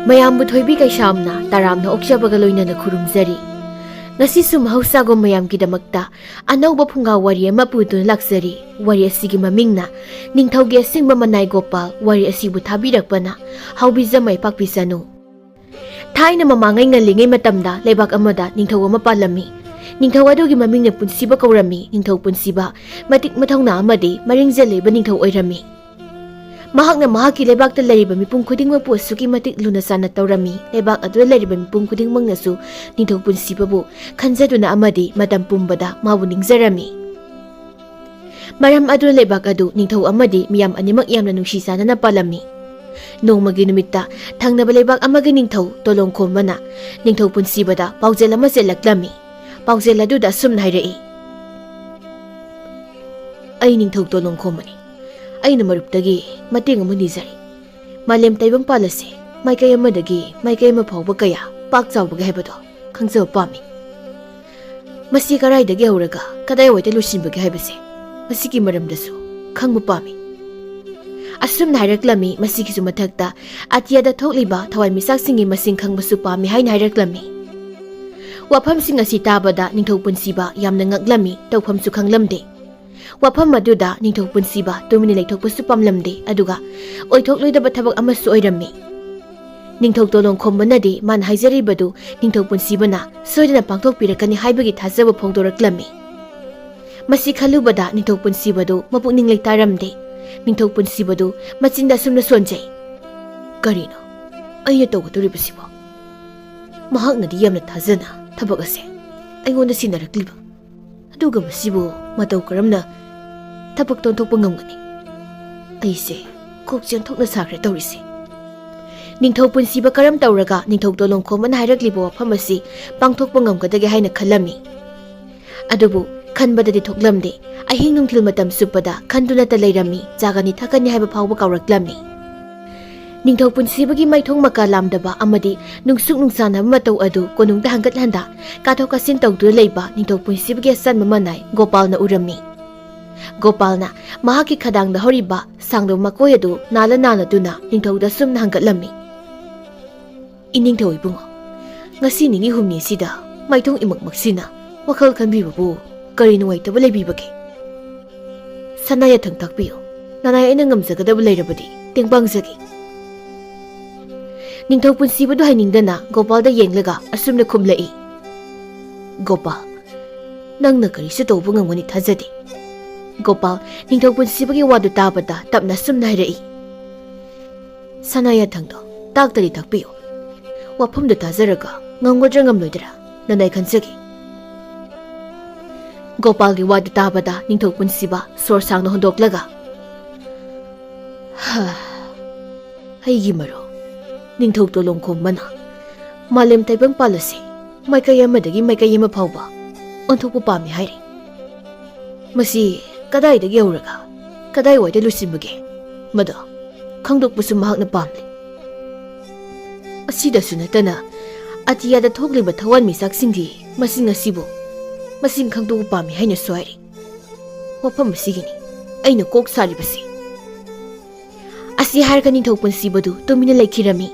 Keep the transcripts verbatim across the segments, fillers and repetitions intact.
ꯃꯌꯥꯝꯕꯨ ꯊꯣꯏꯕꯤ ꯀꯩꯁꯥꯝꯅ ꯇꯔꯥꯝꯅ ꯑꯣꯛꯆꯕꯒ ꯂꯣꯏꯅꯅ ꯈꯨꯔꯨꯝꯖꯔꯤ꯫ ꯉꯁꯤꯁꯨ ꯃꯍꯧꯁꯥꯒꯨꯝ ꯃꯌꯥꯝꯒꯤꯗꯃꯛꯇ ꯑꯅꯧꯕ ꯐꯨꯡꯒꯥ ꯋꯥꯔꯤ ꯑꯃ ꯄꯨꯗꯨꯅ ꯂꯥꯛꯆꯔꯤ꯫ ꯋꯥꯔꯤ ꯑꯁꯤꯒꯤ ꯃꯃꯤꯡꯅ ꯅꯤꯡꯊꯧꯒꯤ ꯑꯁꯦꯡꯕ ꯃꯅꯥꯏ ꯒꯣꯄꯥꯜ꯫ ꯋꯥꯔꯤ ꯑꯁꯤꯕꯨ ꯊꯥꯕꯤꯔꯛꯄꯅ ꯍꯥꯎꯕꯤꯖ ꯃꯥꯏ ꯄꯥꯛꯄꯤꯖꯅꯨ꯫ ꯊꯥꯏꯅ ꯃꯃꯥꯡꯉꯩ ꯉꯜꯂꯤꯉꯩ ꯃꯇꯝꯗ ꯂꯩꯕꯥꯛ ꯑꯃꯗ ꯅꯤꯡꯊꯧ ꯑꯃ ꯄꯥꯜꯂꯝꯃꯤ꯫ ꯅꯤꯡꯊꯧ ꯑꯗꯨꯒꯤ ꯃꯃꯤꯡꯅ ꯄꯨꯟꯁꯤꯕ ꯀꯧꯔꯝꯃꯤ꯫ ꯅꯤꯡꯊꯧ ꯄꯨꯟꯁꯤꯕ ꯃꯇꯤꯛ ꯃꯊꯧꯅꯥ ꯑꯃꯗꯤ ꯃꯔꯤꯡꯖ ꯂꯩꯕ ꯅꯤꯡꯊꯧ ꯑꯣꯏꯔꯝꯃꯤ꯫ ꯃꯍꯥꯛꯅ ꯃꯍꯥꯛꯀꯤ ꯂꯩꯕꯥꯛꯇ ꯂꯩꯔꯤꯕ ꯃꯤꯄꯨꯝ ꯈꯨꯗꯤꯡꯃꯛꯄꯨ ꯑꯁꯨꯛꯀꯤ ꯃꯇꯤꯛ ꯂꯨꯅ ꯆꯥꯟꯅ ꯇꯧꯔꯝꯃꯤ꯫ ꯂꯩꯕꯥꯛ ꯑꯗꯨꯗ ꯂꯩꯔꯤꯕ ꯃꯤꯄꯨꯝ ꯈꯨꯗꯤꯡꯃꯛꯅꯁꯨ ꯅꯤꯡꯊꯧ ꯄꯨꯟꯁꯤꯕꯕꯨ ꯈꯟꯖꯗꯨꯅ ꯑꯃꯗꯤ ꯃꯇꯝ ꯄꯨꯝꯕꯗ ꯃꯥꯕꯨ ꯅꯤꯡꯖꯔꯝꯃꯤ꯫ ꯃꯔꯝ ꯑꯗꯨꯅ ꯂꯩꯕꯥꯛ ꯑꯗꯨ ꯅꯤꯡꯊꯧ ꯑꯃꯗꯤ ꯃꯤꯌꯥꯝ ꯑꯅꯤꯃꯛ ꯌꯥꯝꯅ ꯅꯨꯡꯁꯤ ꯆꯥꯟꯅꯅ ꯄꯥꯜꯂꯝꯃꯤ꯫ ꯅꯣꯡꯃꯒꯤ ꯅꯨꯃꯤꯠꯇ ꯊꯪꯅꯕ ꯂꯩꯕꯥꯛ ꯑꯃꯒꯤ ꯅꯤꯡꯊꯧ ꯇꯣꯂꯣꯡꯈꯣꯝꯕꯅ ꯅꯤꯡꯊꯧ ꯄꯨꯟꯁꯤꯕꯗ ꯄꯥꯎꯖꯦꯜ ꯑꯃ ꯆꯦꯜꯂꯛꯂꯝꯃꯤ꯫ ꯄꯥꯎꯖꯦꯜ ꯑꯗꯨꯗ ꯑꯁꯨꯝꯅ ꯍꯥꯏꯔꯛꯏ: "ꯑꯩ ꯅꯤꯡꯊꯧ ꯇꯣꯂꯣꯡꯈꯣꯝꯕꯅꯤ꯫ ꯑꯩꯅ ꯃꯔꯨꯞꯇꯒꯤ ꯃꯇꯦꯡ ꯑꯃ ꯅꯤꯖꯔꯤ꯫ ꯃꯥꯂꯦꯝ ꯇꯥꯏꯕꯪꯄꯥꯜ ꯑꯁꯤ ꯃꯥꯏꯀꯩ ꯑꯃꯗꯒꯤ ꯃꯥꯏꯀꯩ ꯑꯃ ꯐꯥꯎꯕ ꯀꯌꯥ ꯄꯥꯛ ꯆꯥꯎꯕꯒꯦ ꯍꯥꯏꯕꯗꯣ ꯈꯪꯖꯕ ꯄꯥꯝꯃꯤ꯫ ꯃꯁꯤ ꯀꯗꯥꯏꯗꯒꯤ ꯍꯧꯔꯒ ꯀꯗꯥꯏꯋꯥꯏꯗ ꯂꯣꯏꯁꯤꯟꯕꯒꯦ ꯍꯥꯏꯕꯁꯦ ꯃꯁꯤꯒꯤ ꯃꯔꯝꯗꯁꯨ ꯈꯪꯕ ꯄꯥꯝꯃꯤ꯫" ꯑꯁꯨꯝꯅ ꯍꯥꯏꯔꯛꯂꯝꯃꯤ꯫ ꯃꯁꯤꯒꯤꯁꯨ ꯃꯊꯛꯇ ꯑꯇꯤꯌꯥꯗ ꯊꯣꯛꯂꯤꯕ ꯊꯋꯥꯟꯃꯤꯆꯥꯛꯁꯤꯡꯒꯤ ꯃꯁꯤꯡ ꯈꯪꯕꯁꯨ ꯄꯥꯝꯃꯤ ꯍꯥꯏꯅ ꯍꯥꯏꯔꯛꯂꯝꯃꯤ꯫ ꯋꯥꯐꯝꯁꯤꯡ ꯑꯁꯤ ꯇꯥꯕꯗ ꯅꯤꯡꯊꯧ ꯄꯨꯟꯁꯤꯕ ꯌꯥꯝꯅ ꯉꯛꯂꯝꯃꯤ, ꯇꯧꯐꯝꯁꯨ ꯈꯪꯂꯝꯗꯦ꯫ ꯋꯥꯐꯝ ꯑꯗꯨꯗ ꯅꯤꯡꯊꯧ ꯄꯨꯟꯁꯤꯕ ꯇꯨꯃꯤꯟꯅ ꯂꯩꯊꯣꯛꯄꯁꯨ ꯄꯥꯝꯂꯝꯗꯦ, ꯑꯗꯨꯒ ꯑꯣꯏꯊꯣꯛꯂꯣꯏꯗꯕ ꯊꯕꯛ ꯑꯃꯁꯨ ꯑꯣꯏꯔꯝꯃꯤ꯫ ꯅꯤꯡꯊꯧ ꯇꯣꯂꯣꯡꯈꯣꯝꯕꯅꯗꯤ ꯃꯥꯅ ꯍꯥꯏꯖꯔꯤꯕꯗꯨ ꯅꯤꯡꯊꯧ ꯄꯨꯟꯁꯤꯕꯅ ꯁꯣꯏꯗꯅ ꯄꯥꯡꯊꯣꯛꯄꯤꯔꯛꯀꯅꯤ ꯍꯥꯏꯕꯒꯤ ꯊꯥꯖꯕ ꯐꯣꯡꯗꯣꯔꯛꯂꯝꯃꯤ꯫ ꯃꯁꯤ ꯈꯜꯂꯨꯕꯗ ꯅꯤꯡꯊꯧ ꯄꯨꯟꯁꯤꯕꯗꯨ ꯃꯄꯨꯛꯅꯤꯡ ꯂꯩꯇꯥꯔꯝꯗꯦ꯫ ꯅꯤꯡꯊꯧ ꯄꯨꯟꯁꯤꯕꯗꯨ ꯃꯆꯤꯟꯗ ꯑꯁꯨꯝꯅ ꯁꯣꯟꯖꯩ: "ꯀꯔꯤꯅꯣ ꯑꯩꯅ ꯇꯧꯒꯗꯧꯔꯤꯕꯁꯤꯕꯣ? ꯃꯍꯥꯛꯅꯗꯤ ꯌꯥꯝꯅ ꯊꯥꯖꯅ ꯊꯕꯛ ꯑꯁꯦ ꯑꯩꯉꯣꯟꯗ ꯁꯤꯟꯅꯔꯛꯂꯤꯕ, ꯑꯗꯨꯒ ꯃꯁꯤꯕꯨ ꯃꯇꯧ ꯀꯔꯝꯅ ꯊꯕꯛ ꯇꯣꯟꯊꯣꯛꯄ ꯉꯝꯒꯅꯤ? ꯑꯩꯁꯦ ꯀꯣꯛ ꯆꯦꯟꯊꯣꯛꯅ ꯁꯥꯈ꯭ꯔꯦ ꯇꯧꯔꯤꯁꯦ꯫" ꯅꯤꯡꯊꯧ ꯄꯨꯟꯁꯤꯕ ꯀꯔꯝ ꯇꯧꯔꯒ ꯅꯤꯡꯊꯧ ꯇꯣꯂꯣꯡꯈꯣꯝꯕꯅ ꯍꯥꯏꯔꯛꯂꯤꯕ ꯋꯥꯐꯝ ꯑꯁꯤ ꯄꯥꯡꯊꯣꯛꯄ ꯉꯝꯒꯗꯒꯦ ꯍꯥꯏꯅ ꯈꯜꯂꯝꯃꯤ꯫ ꯑꯗꯨꯕꯨ ꯈꯟꯕꯗꯗꯤ ꯊꯣꯛꯂꯝꯗꯦ꯫ ꯑꯍꯤꯡ ꯅꯨꯡꯊꯤꯜ ꯃꯇꯝ ꯆꯨꯞꯄꯗ ꯈꯟꯗꯨꯅꯇ ꯂꯩꯔꯝꯃꯤ꯫ ꯆꯥꯒꯅꯤ ꯊꯛꯀꯅꯤ ꯍꯥꯏꯕ ꯐꯥꯎꯕ ꯀꯥꯎꯔꯛꯂꯝꯃꯤ꯫ ꯅꯤꯡꯊꯧ ꯄꯨꯟꯁꯤꯕꯒꯤ ꯃꯥꯏꯊꯣꯡ ꯃꯀꯥ ꯂꯥꯝꯗꯕ ꯑꯃꯗꯤ ꯅꯨꯡꯁꯨꯛ ꯅꯨꯡꯁꯥꯟꯅꯕ ꯃꯇꯧ ꯑꯗꯨ ꯀꯣꯅꯨꯡꯗ ꯍꯪꯒꯠ ꯍꯟꯗ ꯀꯥꯊꯣꯛ ꯀꯥꯁꯤꯟ ꯇꯧꯗꯨꯅ ꯂꯩꯕ ꯅꯤꯡꯊꯧ ꯄꯨꯟꯁꯤꯕꯒꯤ ꯑꯆꯟꯕ ꯃꯅꯥꯏ ꯒꯣꯄꯥꯜꯅ ꯎꯔꯝꯃꯤ꯫ ꯒꯣꯄꯥꯜꯅ ꯃꯍꯥꯛꯀꯤ ꯈꯗꯥꯡꯗ ꯍꯧꯔꯤꯕ ꯁꯥꯡꯗꯕ ꯃꯀꯣꯏ ꯑꯗꯨ ꯅꯥꯜꯂ ꯅꯥꯜꯂꯗꯨꯅ ꯅꯤꯡꯊꯧꯗ ꯁꯨꯝꯅ ꯍꯪꯒꯠꯂꯝꯃꯤ: "ꯏꯅꯤꯡꯊꯧ ꯏꯕꯨꯡꯉꯣ, ꯉꯁꯤ ꯅꯤꯅꯤ ꯍꯨꯝꯅꯤꯁꯤꯗ ꯃꯥꯏꯊꯣꯡ ꯏꯃꯛꯃꯛꯁꯤꯅ ꯋꯥꯈꯜ ꯈꯟꯕꯤꯕꯕꯨ ꯀꯔꯤ ꯅꯨꯡꯉꯥꯏꯇꯕ ꯂꯩꯕꯤꯕꯒꯦ? ꯁꯅꯥ ꯌꯥꯊꯪ ꯇꯥꯛꯄꯤꯌꯨ, ꯅꯅꯥꯏ ꯑꯩꯅ ꯉꯝꯖꯒꯗꯕ ꯂꯩꯔꯕꯗꯤ ꯇꯦꯡꯕꯥꯡꯖꯒꯦ꯫" ꯅꯤꯡꯊꯧ ꯄꯨꯟꯁꯤꯕꯗꯨ ꯍꯥꯏꯅꯤꯡꯗꯅ ꯒꯣꯄꯥꯜꯗ ꯌꯦꯡꯂꯒ ꯑꯁꯨꯝꯅ ꯈꯨꯝꯂꯛꯏ, "ꯒꯣꯄꯥꯜ, ꯅꯪꯅ ꯀꯔꯤꯁꯨ ꯇꯧꯕ ꯉꯝꯒꯅꯤ ꯊꯥꯖꯗꯦ꯫" ꯒꯣꯄꯥꯜ ꯅꯤꯡꯊꯧ ꯄꯨꯟꯁꯤꯕꯒꯤ ꯋꯥꯗꯨ ꯇꯥꯕꯗ ꯇꯞꯅ ꯑꯁꯨꯝꯅ ꯍꯥꯏꯔꯛꯏ, "ꯁꯅꯥ ꯌꯥꯊꯪꯗꯣ ꯇꯥꯛꯇꯗꯤ ꯇꯥꯛꯄꯤꯌꯨ꯫ ꯋꯥꯐꯝꯗꯨ ꯇꯥꯖꯔꯒ ꯉꯝꯒꯗ꯭ꯔꯥ ꯉꯝꯂꯣꯏꯗ꯭ꯔꯥ ꯅꯅꯥꯏ ꯈꯟꯖꯒꯦ꯫" ꯒꯣꯄꯥꯜꯒꯤ ꯋꯥꯗꯨ ꯇꯥꯕꯗ ꯅꯤꯡꯊꯧ ꯄꯨꯟꯁꯤꯕ ꯁꯣꯔ ꯁꯥꯡꯅ ꯍꯣꯟꯗꯣꯛꯂꯒ, "ꯍꯥ, ꯑꯩꯒꯤ ꯃꯔꯨꯞ ꯅꯤꯡꯊꯧ ꯇꯣꯂꯣꯡꯈꯣꯝꯕꯅ ꯃꯥꯂꯦꯝ ꯇꯥꯏꯕꯪꯄꯥꯜ ꯑꯁꯤ ꯃꯥꯏꯀꯩ ꯑꯃꯗꯒꯤ ꯃꯥꯏꯀꯩ ꯑꯃ ꯐꯥꯎꯕ ꯑꯣꯟꯊꯣꯛꯄ ꯄꯥꯝꯃꯤ ꯍꯥꯏꯔꯤ꯫ ꯃꯁꯤ ꯀꯗꯥꯏꯗꯒꯤ ꯍꯧꯔꯒ ꯀꯗꯥꯏꯋꯥꯏꯗ ꯂꯣꯏꯁꯤꯟꯕꯒꯦ? ꯃꯗꯣ ꯈꯪꯗꯣꯛꯄꯁꯨ ꯃꯍꯥꯛꯅ ꯄꯥꯝꯂꯤ꯫ ꯑꯁꯤꯗꯁꯨ ꯅꯠꯇꯅ ꯑꯇꯤꯌꯥꯗ ꯊꯣꯛꯂꯤꯕ ꯊꯋꯥꯟꯃꯤꯆꯥꯛꯁꯤꯡꯒꯤ ꯃꯁꯤꯡ ꯑꯁꯤꯕꯨ ꯃꯁꯤꯡ ꯈꯪꯗꯣꯛꯄ ꯄꯥꯝꯃꯤ ꯍꯥꯏꯅꯁꯨ ꯍꯥꯏꯔꯤ꯫ ꯋꯥꯐꯝ ꯑꯁꯤꯒꯤꯅꯤ ꯑꯩꯅ ꯀꯣꯛ ꯁꯥꯔꯤꯕꯁꯤ꯫" ꯑꯁꯤ ꯍꯥꯏꯔꯒ ꯅꯤꯡꯊꯧ ꯄꯨꯟꯁꯤꯕꯗꯨ ꯇꯨꯃꯤꯟꯅ ꯂꯩꯈꯤꯔꯝꯃꯤ꯫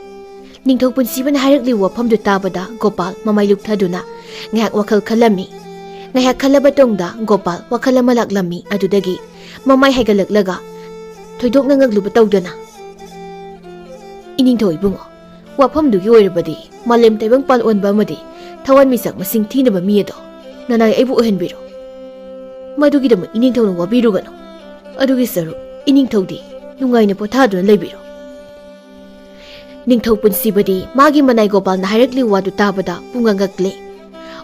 ꯅꯤꯡꯊꯧ ꯄꯨꯟꯁꯤꯕꯅ ꯍꯥꯏꯔꯛꯂꯤꯕ ꯋꯥꯐꯝꯗꯨ ꯇꯥꯕꯗ ꯒꯣꯄꯥꯜ ꯃꯃꯥꯏ ꯂꯨꯞꯊꯗꯨꯅ ꯉꯥꯏꯍꯥꯛ ꯋꯥꯈꯜ ꯈꯜꯂꯝꯃꯤ꯫ ꯉꯥꯏꯍꯥꯛ ꯈꯜꯂꯕ ꯇꯨꯡꯗ ꯒꯣꯄꯥꯜ ꯋꯥꯈꯜ ꯑꯃ ꯂꯥꯛꯂꯝꯃꯤ꯫ ꯑꯗꯨꯗꯒꯤ ꯃꯃꯥꯏ ꯍꯥꯏꯒꯠꯂꯛꯂꯒ ꯊꯣꯏꯗꯣꯛꯅ ꯉꯛꯂꯨꯕ ꯇꯧꯗꯅ, "ꯏꯅꯤꯡꯊꯧ ꯏꯕꯨꯡꯉꯣ, ꯋꯥꯐꯝꯗꯨꯒꯤ ꯑꯣꯏꯔꯕꯗꯤ ꯃꯥꯂꯦꯝ ꯇꯥꯏꯕꯪꯄꯥꯜ ꯑꯣꯟꯕ ꯑꯃꯗꯤ ꯊꯋꯥꯟꯃꯤꯆꯥꯛ ꯃꯁꯤꯡ ꯊꯤꯅꯕ ꯃꯤ ꯑꯗꯣ ꯅꯅꯥꯏ ꯑꯩꯕꯨ ꯑꯣꯏꯍꯟꯕꯤꯔꯣ꯫ ꯃꯗꯨꯒꯤꯗꯃꯛ ꯏꯅꯤꯡꯊꯧꯅ ꯋꯥꯕꯤꯔꯨꯒꯅꯨ꯫ ꯑꯗꯨꯒꯤ ꯁꯔꯨꯛ ꯏꯅꯤꯡꯊꯧꯗꯤ ꯅꯨꯡꯉꯥꯏꯅ ꯄꯣꯊꯥꯗꯨꯅ ꯂꯩꯕꯤꯔꯣ꯫" ꯅꯤꯡꯊꯧ ꯄꯨꯟꯁꯤꯕꯗꯤ ꯃꯥꯒꯤ ꯃꯅꯥꯏ ꯒꯣꯄꯥꯜꯅ ꯍꯥꯏꯔꯛꯂꯤꯕ ꯋꯥꯗꯨ ꯇꯥꯕꯗ ꯄꯨꯡꯉꯛ ꯉꯛꯂꯦ꯫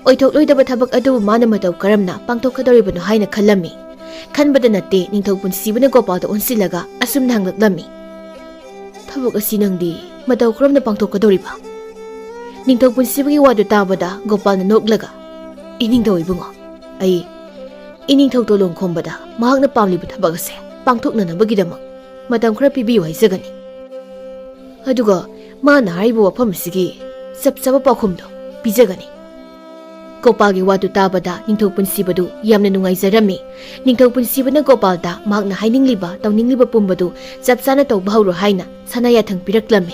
ꯑꯣꯏꯊꯣꯛꯂꯣꯏꯗꯕ ꯊꯕꯛ ꯑꯗꯨꯕꯨ ꯃꯥꯅ ꯃꯇꯧ ꯀꯔꯝꯅ ꯄꯥꯡꯊꯣꯛꯀꯗꯧꯔꯤꯕꯅꯣ ꯍꯥꯏꯅ ꯈꯜꯂꯝꯃꯤ꯫ ꯈꯟꯕꯗ ꯅꯠꯇꯦ, ꯅꯤꯡꯊꯧ ꯄꯨꯟꯁꯤꯕꯅ ꯒꯣꯄꯥꯜꯗ ꯑꯣꯟꯁꯤꯜꯂꯒ ꯑꯁꯨꯝꯅ ꯍꯪꯂꯛꯂꯝꯃꯤ, "ꯊꯕꯛ ꯑꯁꯤ ꯅꯪꯗꯤ ꯃꯇꯧ ꯀꯔꯝꯅ ꯄꯥꯡꯊꯣꯛꯀꯗꯧꯔꯤꯕ?" ꯅꯤꯡꯊꯧ ꯄꯨꯟꯁꯤꯕꯒꯤ ꯋꯥꯗꯨ ꯇꯥꯕꯗ ꯒꯣꯄꯥꯜꯅ ꯅꯣꯛꯂꯒ, "ꯏꯅꯤꯡꯊꯧ ꯏꯕꯨꯡꯉꯣ, ꯑꯩ ꯏꯅꯤꯡꯊꯧ ꯇꯣꯂꯣꯡ ꯈꯣꯝꯕꯗ ꯃꯍꯥꯛꯅ ꯄꯥꯝꯂꯤꯕ ꯊꯕꯛ ꯑꯁꯦ ꯄꯥꯡꯊꯣꯛꯅꯅꯕꯒꯤꯗꯃꯛ ꯃꯇꯝ ꯈꯔ ꯄꯤꯕꯤꯌꯨ ꯍꯥꯏꯖꯒꯅꯤ꯫ ꯑꯗꯨꯒ ꯃꯥꯅ ꯍꯥꯏꯔꯤꯕ ꯋꯥꯐꯝ ꯑꯁꯤꯒꯤ ꯆꯞ ꯆꯥꯕ ꯄꯥꯎꯈꯨꯝꯗꯣ ꯄꯤꯖꯒꯅꯤ꯫" ꯒꯣꯄꯥꯜꯒꯤ ꯋꯥꯗꯨ ꯇꯥꯕꯗ ꯅꯤꯡꯊꯧ ꯄꯨꯟꯁꯤꯕꯗꯨ ꯌꯥꯝꯅ ꯅꯨꯡꯉꯥꯏꯖꯔꯝꯃꯤ꯫ ꯅꯤꯡꯊꯧ ꯄꯨꯟꯁꯤꯕꯅ ꯒꯣꯄꯥꯜꯗ ꯃꯍꯥꯛꯅ ꯍꯥꯏꯅꯤꯡꯂꯤꯕ, ꯇꯧꯅꯤꯡꯂꯤꯕ ꯄꯨꯝꯕꯗꯨ ꯆꯞ ꯆꯥꯅ ꯇꯧꯕ ꯍꯧꯔꯣ ꯍꯥꯏꯅ ꯁꯅꯥ ꯌꯥꯊꯪ ꯄꯤꯔꯛꯂꯝꯃꯤ꯫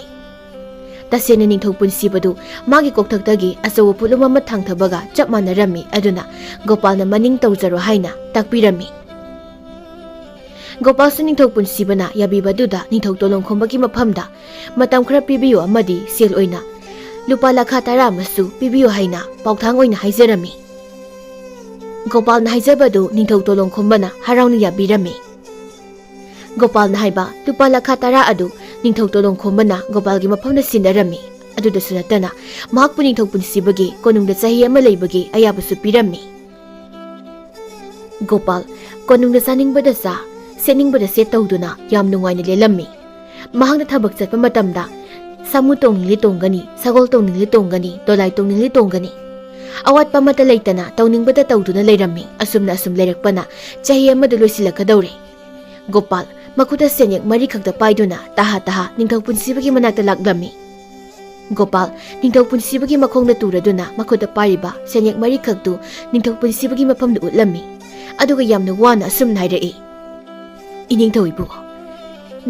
ꯇꯁꯦꯡꯅ ꯅꯤꯡꯊꯧ ꯄꯨꯟꯁꯤꯕꯗꯨ ꯃꯥꯒꯤ ꯀꯣꯛꯊꯛꯇꯒꯤ ꯑꯆꯧꯕ ꯄꯣꯠꯂꯨꯝ ꯑꯃ ꯊꯥꯡꯊꯕꯒ ꯆꯞ ꯃꯥꯟꯅꯔꯝꯃꯤ꯫ ꯑꯗꯨꯅ ꯒꯣꯄꯥꯜꯅ ꯃꯅꯤꯡ ꯇꯧꯖꯔꯣ ꯍꯥꯏꯅ ꯇꯥꯛꯄꯤꯔꯝꯃꯤ꯫ ꯒꯣꯄꯥꯜꯁꯨ ꯅꯤꯡꯊꯧ ꯄꯨꯟꯁꯤꯕꯅ ꯌꯥꯕꯤꯕꯗꯨꯗ ꯅꯤꯡꯊꯧ ꯇꯣꯂꯣꯡꯈꯣꯝꯕꯒꯤ ꯃꯐꯝꯗ ꯃꯇꯝ ꯈꯔ ꯄꯤꯕꯤꯌꯨ ꯑꯃꯗꯤ ꯁꯦꯜ ꯑꯣꯏꯅ ꯂꯨꯄꯥ ꯂꯥꯈ ꯇꯔꯥ ꯑꯃꯁꯨ ꯄꯤꯕꯤꯌꯨ ꯍꯥꯏꯅ ꯄꯥꯎꯊꯥꯡ ꯑꯣꯏꯅ ꯍꯥꯏꯖꯔꯝꯃꯤ꯫ ꯒꯣꯄꯥꯜꯅ ꯍꯥꯏꯖꯕꯗꯨ ꯅꯤꯡꯊꯧ ꯇꯣꯂꯣꯡꯈꯣꯝꯕꯅ ꯍꯔꯥꯎꯅ ꯌꯥꯕꯤꯔꯝꯃꯤ꯫ ꯒꯣꯄꯥꯜꯅ ꯍꯥꯏꯕ ꯂꯨꯄꯥ ꯂꯥꯈ ꯇꯔꯥ ꯑꯗꯨ ꯅꯤꯡꯊꯧ ꯇꯣꯂꯣꯡꯈꯣꯝꯕꯅ ꯒꯣꯄꯥꯜꯒꯤ ꯃꯐꯝꯗ ꯁꯤꯟꯅꯔꯝꯃꯤ꯫ ꯑꯗꯨꯗꯁꯨ ꯅꯠꯇꯅ ꯃꯍꯥꯛꯄꯨ ꯅꯤꯡꯊꯧ ꯄꯨꯟꯁꯤꯕꯒꯤ ꯀꯣꯅꯨꯡꯗ ꯆꯍꯤ ꯑꯃ ꯂꯩꯕꯒꯤ ꯑꯌꯥꯕꯁꯨ ꯄꯤꯔꯝꯃꯤ꯫ ꯒꯣꯄꯥꯜ ꯀꯣꯅꯨꯡꯗ ꯆꯥꯅꯤꯡꯕꯗ ꯆꯥ, ꯁꯦꯠꯅꯤꯡꯕꯗ ꯁꯦꯠ ꯇꯧꯗꯨꯅ ꯌꯥꯝ ꯅꯨꯡꯉꯥꯏꯅ ꯂꯦꯜꯂꯝꯃꯤ꯫ ꯃꯍꯥꯛꯅ ꯊꯕꯛ ꯆꯠꯄ ꯃꯇꯝꯗ ꯁꯥꯃꯨ ꯇꯣꯡꯅꯤꯡꯂꯤ ꯇꯣꯡꯒꯅꯤ, ꯁꯒꯣꯜ ꯇꯣꯡꯅꯤꯡꯂꯤ ꯇꯣꯡꯒꯅꯤ, ꯗꯣꯂꯥꯏ ꯇꯣꯡꯅꯤꯡꯂꯤ ꯇꯣꯡꯒꯅꯤ꯫ ꯑꯋꯥꯠꯄ ꯑꯃꯠꯇ ꯂꯩꯇꯅ ꯇꯧꯅꯤꯡꯕꯇ ꯇꯧꯗꯨꯅ ꯂꯩꯔꯝꯃꯤ꯫ ꯑꯁꯨꯝꯅ ꯑꯁꯨꯝ ꯂꯩꯔꯛꯄꯅ ꯆꯍꯤ ꯑꯃꯗꯨ ꯂꯣꯏꯁꯤꯜꯂꯛꯀꯗꯧꯔꯦ꯫ ꯒꯣꯄꯥꯜ ꯃꯈꯨꯠꯇ ꯁꯦꯟꯌꯦꯛ ꯃꯔꯤꯈꯛꯇ ꯄꯥꯏꯗꯨꯅ ꯇꯍꯥ ꯇꯍꯥ ꯅꯤꯡꯊꯧ ꯄꯨꯟꯁꯤꯕꯒꯤ ꯃꯅꯥꯛꯇ ꯂꯥꯛꯂꯝꯃꯤ꯫ ꯒꯣꯄꯥꯜ ꯅꯤꯡꯊꯧ ꯄꯨꯟꯁꯤꯕꯒꯤ ꯃꯈꯣꯡꯗ ꯇꯨꯔꯗꯨꯅ ꯃꯈꯨꯠꯇ ꯄꯥꯏꯔꯤꯕ ꯁꯦꯟꯌꯦꯛ ꯃꯔꯤꯈꯛꯇꯨ ꯅꯤꯡꯊꯧ ꯄꯨꯟꯁꯤꯕꯒꯤ ꯃꯐꯝꯗ ꯎꯠꯂꯝꯃꯤ꯫ ꯑꯗꯨꯒ ꯌꯥꯝꯅ ꯋꯥꯅ ꯑꯁꯨꯝꯅ ꯍꯥꯏꯔꯛꯏ, "ꯏꯅꯤꯡꯊꯧ ꯏꯕꯨꯡꯉꯣ,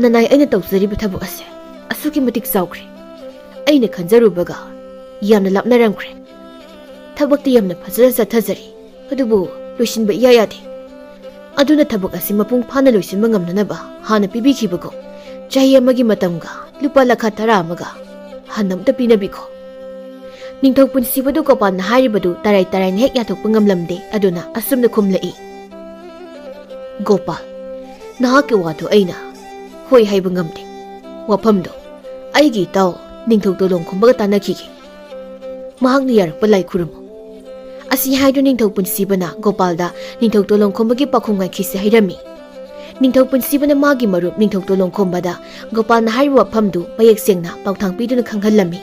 ꯅꯅꯥꯏ ꯑꯩꯅ ꯇꯧꯖꯔꯤꯕ ꯊꯕꯛ ꯑꯁꯦ ꯑꯁꯨꯛꯀꯤ ꯃꯇꯤꯛ ꯆꯥꯎꯈ꯭ꯔꯦ꯫ ꯑꯩꯅ ꯈꯟꯖꯔꯨꯕꯒ ꯌꯥꯝꯅ ꯂꯥꯞꯅꯔꯝꯈ꯭ꯔꯦ꯫ ꯊꯕꯛꯇꯤ ꯌꯥꯝꯅ ꯐꯖꯅ ꯆꯠꯊꯖꯔꯤ, ꯑꯗꯨꯕꯨ ꯂꯣꯏꯁꯤꯟꯕ ꯏꯌꯥ ꯌꯥꯗꯦ꯫ ꯑꯗꯨꯅ ꯊꯕꯛ ꯑꯁꯤ ꯃꯄꯨꯡ ꯐꯥꯅ ꯂꯣꯏꯁꯤꯟꯕ ꯉꯝꯅꯅꯕ ꯍꯥꯟꯅ ꯄꯤꯕꯤꯈꯤꯕꯒꯨꯝ ꯆꯍꯤ ꯑꯃꯒꯤ ꯃꯇꯝꯒ ꯂꯨꯄꯥ ꯂꯥꯈ ꯇꯔꯥ ꯑꯃꯒ ꯍꯥꯟꯅ ꯑꯝꯇ ꯄꯤꯅꯕꯤꯈꯣ꯫" ꯅꯤꯡꯊꯧ ꯄꯨꯟꯁꯤꯕꯗꯨ ꯒꯣꯄꯥꯜꯅ ꯍꯥꯏꯔꯤꯕꯗꯨ ꯇꯔꯥꯏ ꯇꯔꯥꯏꯅ ꯍꯦꯛ ꯌꯥꯊꯣꯛꯄ ꯉꯝꯂꯝꯗꯦ꯫ ꯑꯗꯨꯅ ꯑꯁꯨꯝꯅ ꯈꯨꯝꯂꯛꯏ, "ꯒꯣꯄꯥꯜ, ꯅꯍꯥꯛꯀꯤ ꯋꯥꯗꯨ ꯑꯩꯅ ꯍꯣꯏ ꯍꯥꯏꯕ ꯉꯝꯗꯦ꯫ ꯋꯥꯐꯝꯗꯨ ꯑꯩꯒꯤ ꯏꯇꯥꯎ ꯅꯤꯡꯊꯧ ꯇꯣꯂꯣꯡꯈꯣꯝꯕꯒ ꯇꯥꯟꯅꯈꯤꯒꯦ꯫ ꯃꯍꯥꯛꯅ ꯌꯥꯔꯛꯄ ꯂꯥꯏ ꯈꯨꯔꯨꯝꯃꯨ꯫" ꯑꯁꯤ ꯍꯥꯏꯗꯨꯅ ꯅꯤꯡꯊꯧ ꯄꯨꯟꯁꯤꯕꯅ ꯒꯣꯄꯥꯜꯗ ꯅꯤꯡꯊꯧ ꯇꯣꯂꯣꯡꯈꯣꯝꯕꯒꯤ ꯄꯥꯎꯈꯨꯝ ꯉꯥꯏꯈꯤꯁꯤ ꯍꯥꯏꯔꯝꯃꯤ꯫ ꯅꯤꯡꯊꯧ ꯄꯨꯟꯁꯤꯕꯅ ꯃꯥꯒꯤ ꯃꯔꯨꯞ ꯅꯤꯡꯊꯧ ꯇꯣꯂꯣꯡꯈꯣꯝꯕꯗ ꯒꯣꯄꯥꯜꯅ ꯍꯥꯏꯔꯤꯕ ꯋꯥꯐꯝꯗꯨ ꯃꯌꯦꯛ ꯁꯦꯡꯅ ꯄꯥꯎꯊꯥꯡ ꯄꯤꯗꯨꯅ ꯈꯪꯍꯜꯂꯝꯃꯤ꯫